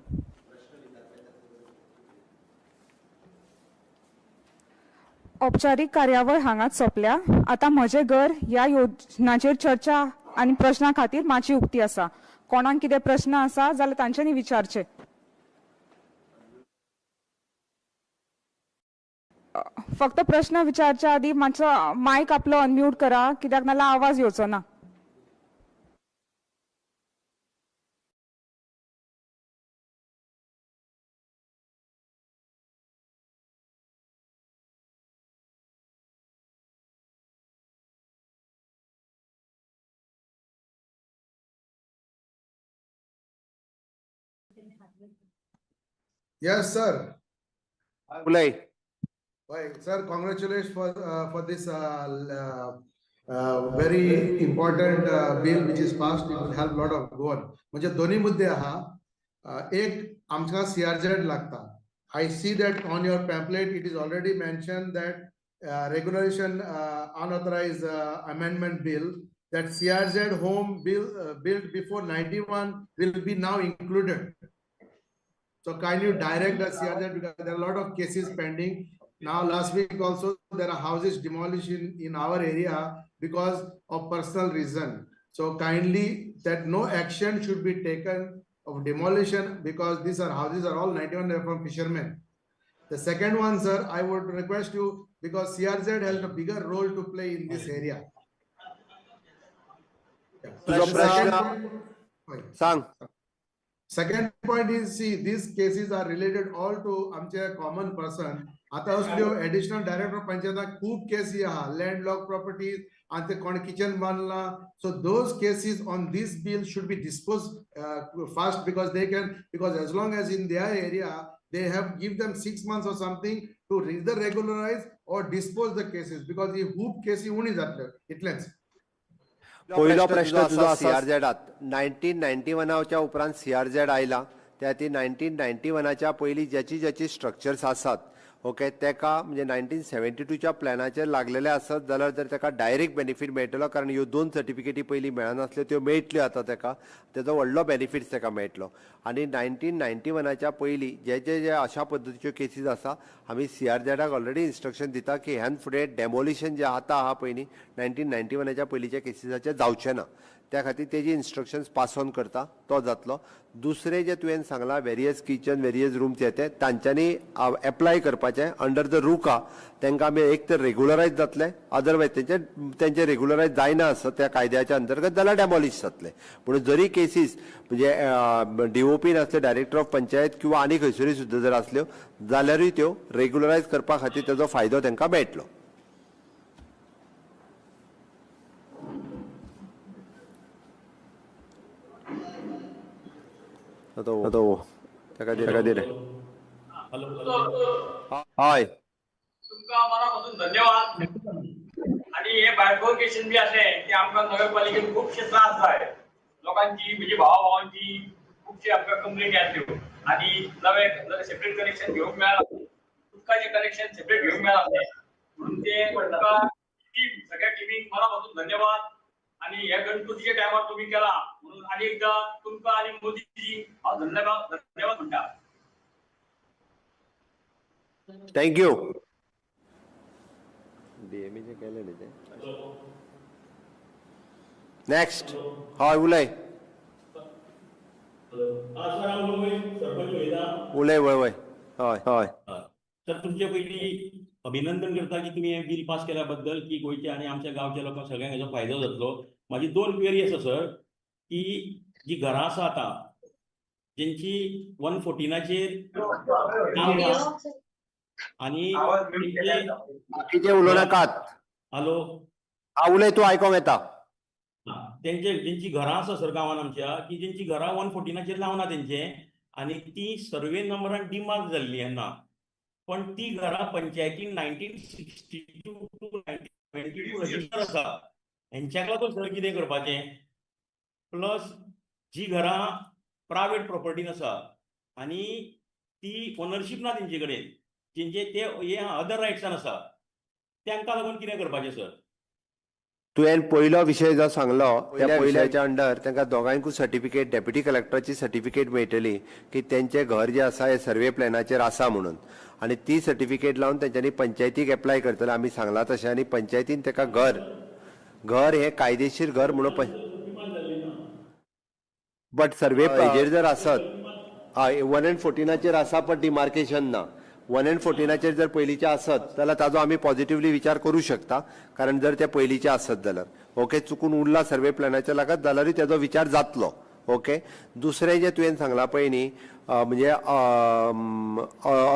औपचारीक कार्यावळ हांगाच सोंपल्या. आतां म्हजें घर ह्या योजनाचेर चर्चा आनी प्रश्ना खातीर माची उक्ती आसा. कोणाक कितें प्रश्न आसा जाल्यार तांच्यांनी विचारचे. फक्त प्रश्न विचारच्या आदी मातसो मायक आपलो अनम्यूट करा, कित्याक नाल्यार आवाज येवचो ना. Yes, sir. उलय. Why, sir, congratulations for this very important bill which is passed. It will help lot of Goan. म्हणजे दोन्ही मुद्दे आहा. एक आमकां सीआरझेड लागता. I see that on your pamphlet it is already mentioned that regulation unauthorized amendment bill, that CRZ home bill built before 91 will be now included. So kindly direct the CRZ because there are a lot of cases pending. Now last week also there are houses demolished in our area because of personal reason. So kindly that no action should be taken of demolition because these are houses are all 91 from fishermen. The second one, sir, I would request you because CRZ has a bigger role to play in this area. Yeah. तुजो The प्रश्न second point- सांग. Second point is, see, these cases are related all to आमचे common person. आता असल्यो additional director पंचायताक खूब केसी आहा, landlocked properties आणि ते कोण kitchen बांदला. So those cases on this bill should be disposed fast because they can, because as long as in their area they have give them 6 months or something to either regularize or dispose the cases because ही खूब केसी उणी जातल्यो इतलेंच. पयलो प्रश्न तुजो आसा सीआरझेडात 1991च्या उपरांत सीआरझेड आयला, त्या खातीर 1991च्या पयलीं ज्याची ज्याची स्ट्रक्चर्स आसात, ओके, तेका म्हणजे 1972च्या प्लॅनाचेर लागलेले आसत जाल्यार जर तेका डायरेक्ट बेनिफीट मेळटलो, कारण ह्यो दोन सर्टिफिकेटी पयलीं मेळनासल्यो त्यो मेळटल्यो आतां तेका, तेजो व्हडलो बेनिफीट तेका मेळटलो. आनी 1991च्या पयलीं जे जे जे अशा पद्दतीच्यो केसीस आसा, आमी सीआरझेडाक ऑलरेडी इन्स्ट्रक्शन दिता की ह्यान फुडें डेमोलिशन जें आतां आहा पयलीं 1991च्या पयलींच्या केसीसाचें जावचें ना, त्या खातीर तेजी इन्स्ट्रक्शन्स पास ऑन करता तो जातलो. दुसरें जें तुवें सांगलां वेरियस किचन वेरियस रूम्स येते तांच्यांनी एप्लाय करपाचें अंडर the रुका, तांकां आमी एक तर रेगुलरायज जातलें, अदरवायज तेंचे रेगुलरायज जायना आसत त्या कायद्याच्या अंतर्गत जाल्यार डेमोलिश जातलें. म्हणून जरी केसीस म्हणजे डीओपी नासल्यो, डायरेक्टर ऑफ पंचायत किंवा आनी खंयसरूय सुद्दां जर आसल्यो जाल्यारूय त्यो रेगुलरायज करपा खातीर तेजो फायदो तांकां मेळटलो. आतां ताका दिले. हय, तुमकां मना पासून धन्यवाद. आणि हे बायफर्केशन बी आसलें की आमकां नगरपालिकेन खुबशे त्रास जाय लोकांची, म्हणजे भावा भावांची खुबशे आमकां कंप्लेनी आसल्यो आनी नवे सेपरेट कनेक्शन घेवंक मेळना, उदकाचें कनेक्शन सेपरेट घेवंक मेळना, म्हणून ते तुमकां टीम सगळ्या टिमीक मना पासून धन्यवाद. आणि ह्या गणपतीच्या टायमार तुमी केला म्हणून आनी एकदां तुमकां आनी मोदीजी हांव धन्यवाद धन्यवाद म्हणटा. Thank you. डीएमएचे केलें न्ही तें. नेक्स्ट. हय, उलय. उलय. वय वय, हय हय. तर तुमचे पयलीं अभिनंदन करता की तुमी हें बील पास केल्या बद्दल, की गोंयच्या आनी आमच्या गांवच्या लोकांक सगळ्यांक हेजो फायदो जातलो. म्हाजी दोन क्वेरी आसा सर, की जी घरां आसा आतां जेंची 114चेर नांव ना आनी तेंचे बाकीचे उलोवं नाकात. हॅलो. हा, उलय तूं, आयकोंक येता. तेंचे जेंची घरां आसा सर गांवान आमच्या की जेंची घरां 114चेर नांव ना तेंचें आनी ती सर्वे नंबरान डिमार्क जाल्ली ना, पण ती घरां पंचायतीन 1962 to 1972 register आसा. हेंच्याक लागून सर कितें करपाचें? प्लस जी घरां प्रायवेट प्रॉपर्टीन आसा आनी ती ओनरशीप ना तेंचे कडेन, जेंचे ते हे अदर रायट्सान आसा, तेंकां लागून कितें करपाचें सर? तुवें पयलो विशय जो सांगलो, त्या पयल्याच्या अंडर तांकां दोगांयकूय सर्टिफिकेट, डेप्युटी कलेक्टराची सर्टिफिकेट मेळटली की तेंचें घर जें आसा हें सर्वे प्लॅनाचेर आसा म्हणून, आनी ती सर्टिफिकेट लावन तेंच्यांनी पंचायतीक एप्लाय करतले आमी सांगलां तशें, आनी पंचायतीन ताका घर घर हें कायदेशीर घर म्हणून. बट सर्वे हेजेर जर आसत, हय, 1 अँड 14चेर आसा पण डिमार्केशन ना, 1 अँड 14चेर जर पयलींचे आसत जाल्यार ताजो आमी पॉझिटिवली विचार करूं शकता, कारण जर ते पयलींचे आसत जाल्यार, ओके, चुकून उरला सर्वे प्लॅनाच्या लागत जाल्यारूय तेजो विचार जातलो. ओके, दुसरें जें तुवें सांगलां पळय न्ही, म्हणजे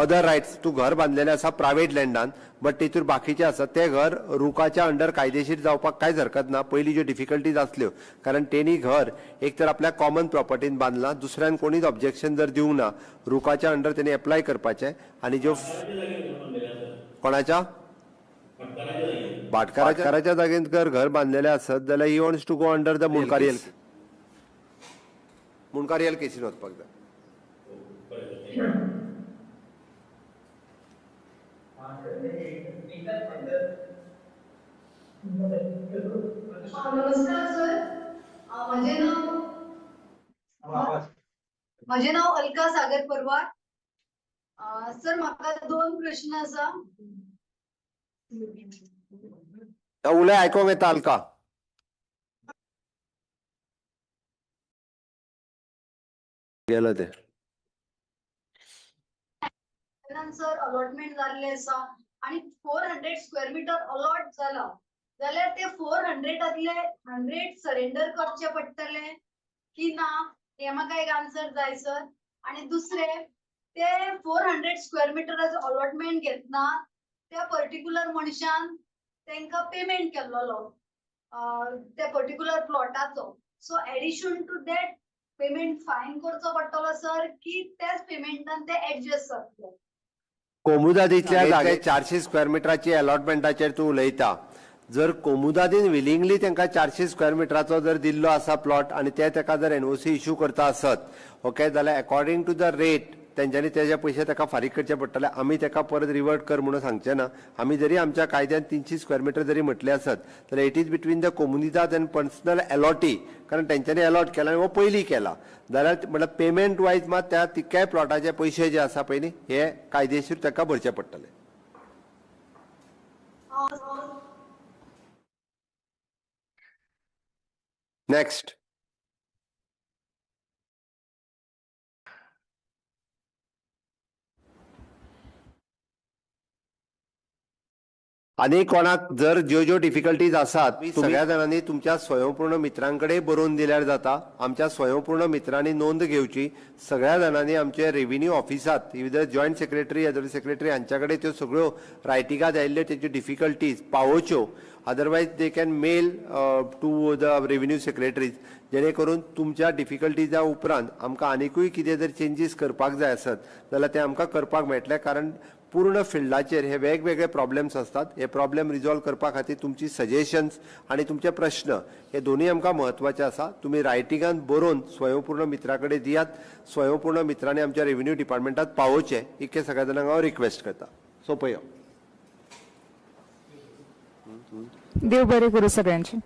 अदर रायट्स, तूं घर बांदलेलें आसा प्रायवेट लँडान, बट तेतूर बाकीचे आसा ते घर रुकाच्या अंडर कायदेशीर जावपाक कांयच हरकत ना. पयलीं ज्यो डिफिकल्टीज आसल्यो, कारण तेणी घर एक तर आपल्या कॉमन प्रॉपर्टीन बांदलां, दुसऱ्यान कोणीच ऑब्जेक्शन जर दिवंक ना, रुकाच्या अंडर तेणी एप्लाय करपाचें. आनी ज्यो कोणाच्या भाटकाराच्या जागेंत जर घर बांदलेलें आसत जाल्यार he wants to go under the Mundkarial casein वचपाक जाय. नमस्कार सर, म्हजें नाव अलका सागर परवार. सर, म्हाका दोन प्रश्न आसा. उलय, आयकोंक येता अलका. गेलो ते. सर, अलॉटमेंट जाल्ले आसा आणि 400 स्क्वेअर मिटर अलॉट जाला जाल्यार ते 400तातले 100 सरेंडर करचे पडटले की ना, हे म्हाका एक आन्सर जाय सर. आणि दुसरे, ते 400 स्क्वेअर मिटराचो अलॉटमेंट घेतना त्या पर्टिक्युलर मनशान तांकां पेमेंट केल्लोलो त्या particular प्लॉटाचो, so addition to that payment fine करचो पडटलो सर, की त्याच पेमेंटान ते एडजस्ट जातले? कोमुदादीतल्या जागे 400 स्क्वेअर मिटराची अलॉटमेंटाचेर तूं उलयता. जर कोमुदादीन विलिंगली तांकां 400 स्क्वेअर मिटराचो जर दिल्लो आसा प्लॉट आनी ते ताका जर एनओसी इश्यू करता आसत, ओके, जाल्यार अकॉर्डिंग टू the rate तेंच्यांनी तेजे पयशे ताका फारीक करचे पडटले. आमी ताका परत रिवर्ट कर म्हणून सांगचे ना. आमी जरी आमच्या कायद्यान 300 स्क्वेअर मिटर जरी म्हटले आसत जाल्यार it is between the Comunidade and personal allottee, कारण तेंच्यांनी अलॉट केला आनी हो पयलीं केला जाल्यार म्हटल्यार पेमेंट वायज मात त्या तितक्याय प्लॉटाचे पयशे जे आसा पळय न्ही, हे कायदेशीर ताका भरचे पडटले. नेक्स्ट. आनी कोणाक जर ज्यो ज्यो डिफिकल्टीज आसात, सगळ्या जाणांनी तुमच्या स्वयंपूर्ण मित्रांकडे बरोवन दिल्यार जाता. आमच्या स्वयंपूर्ण मित्रांनी नोंद घेवची. सगळ्या जाणांनी आमचे रेव्हेन्यू ऑफिसात either joint secretary, other secretary हांच्या कडेन त्यो सगळ्यो रायटिंगात आयिल्ल्यो तेज्यो difficulties पावोवच्यो. Otherwise they can mail to the revenue secretaries, जेणे करून तुमच्या डिफिकल्टीजा उपरांत आमकां आनिकूय कितें जर चेंजीस करपाक जाय आसत जाल्यार ते आमकां करपाक मेळटले, कारण पूर्ण फिल्डाचेर हे वेगवेगळे प्रॉब्लेम्स आसतात. हे प्रॉब्लेम रिजॉल्व करपा खातीर तुमची सजेशन्स आनी तुमचे प्रश्न हे दोनूय आमकां म्हत्वाचे आसा. तुमी रायटिंगान बरोवन स्वयंपूर्ण मित्रा कडेन दियात. स्वयंपूर्ण मित्रांनी आमच्या रेव्हेन्यू डिपार्टमेंटात पावोवचें, इतकें सगळ्या जाणांक हांव रिक्वेस्ट करता. सोंपयो. देव बरें करूं सगळ्यांचें.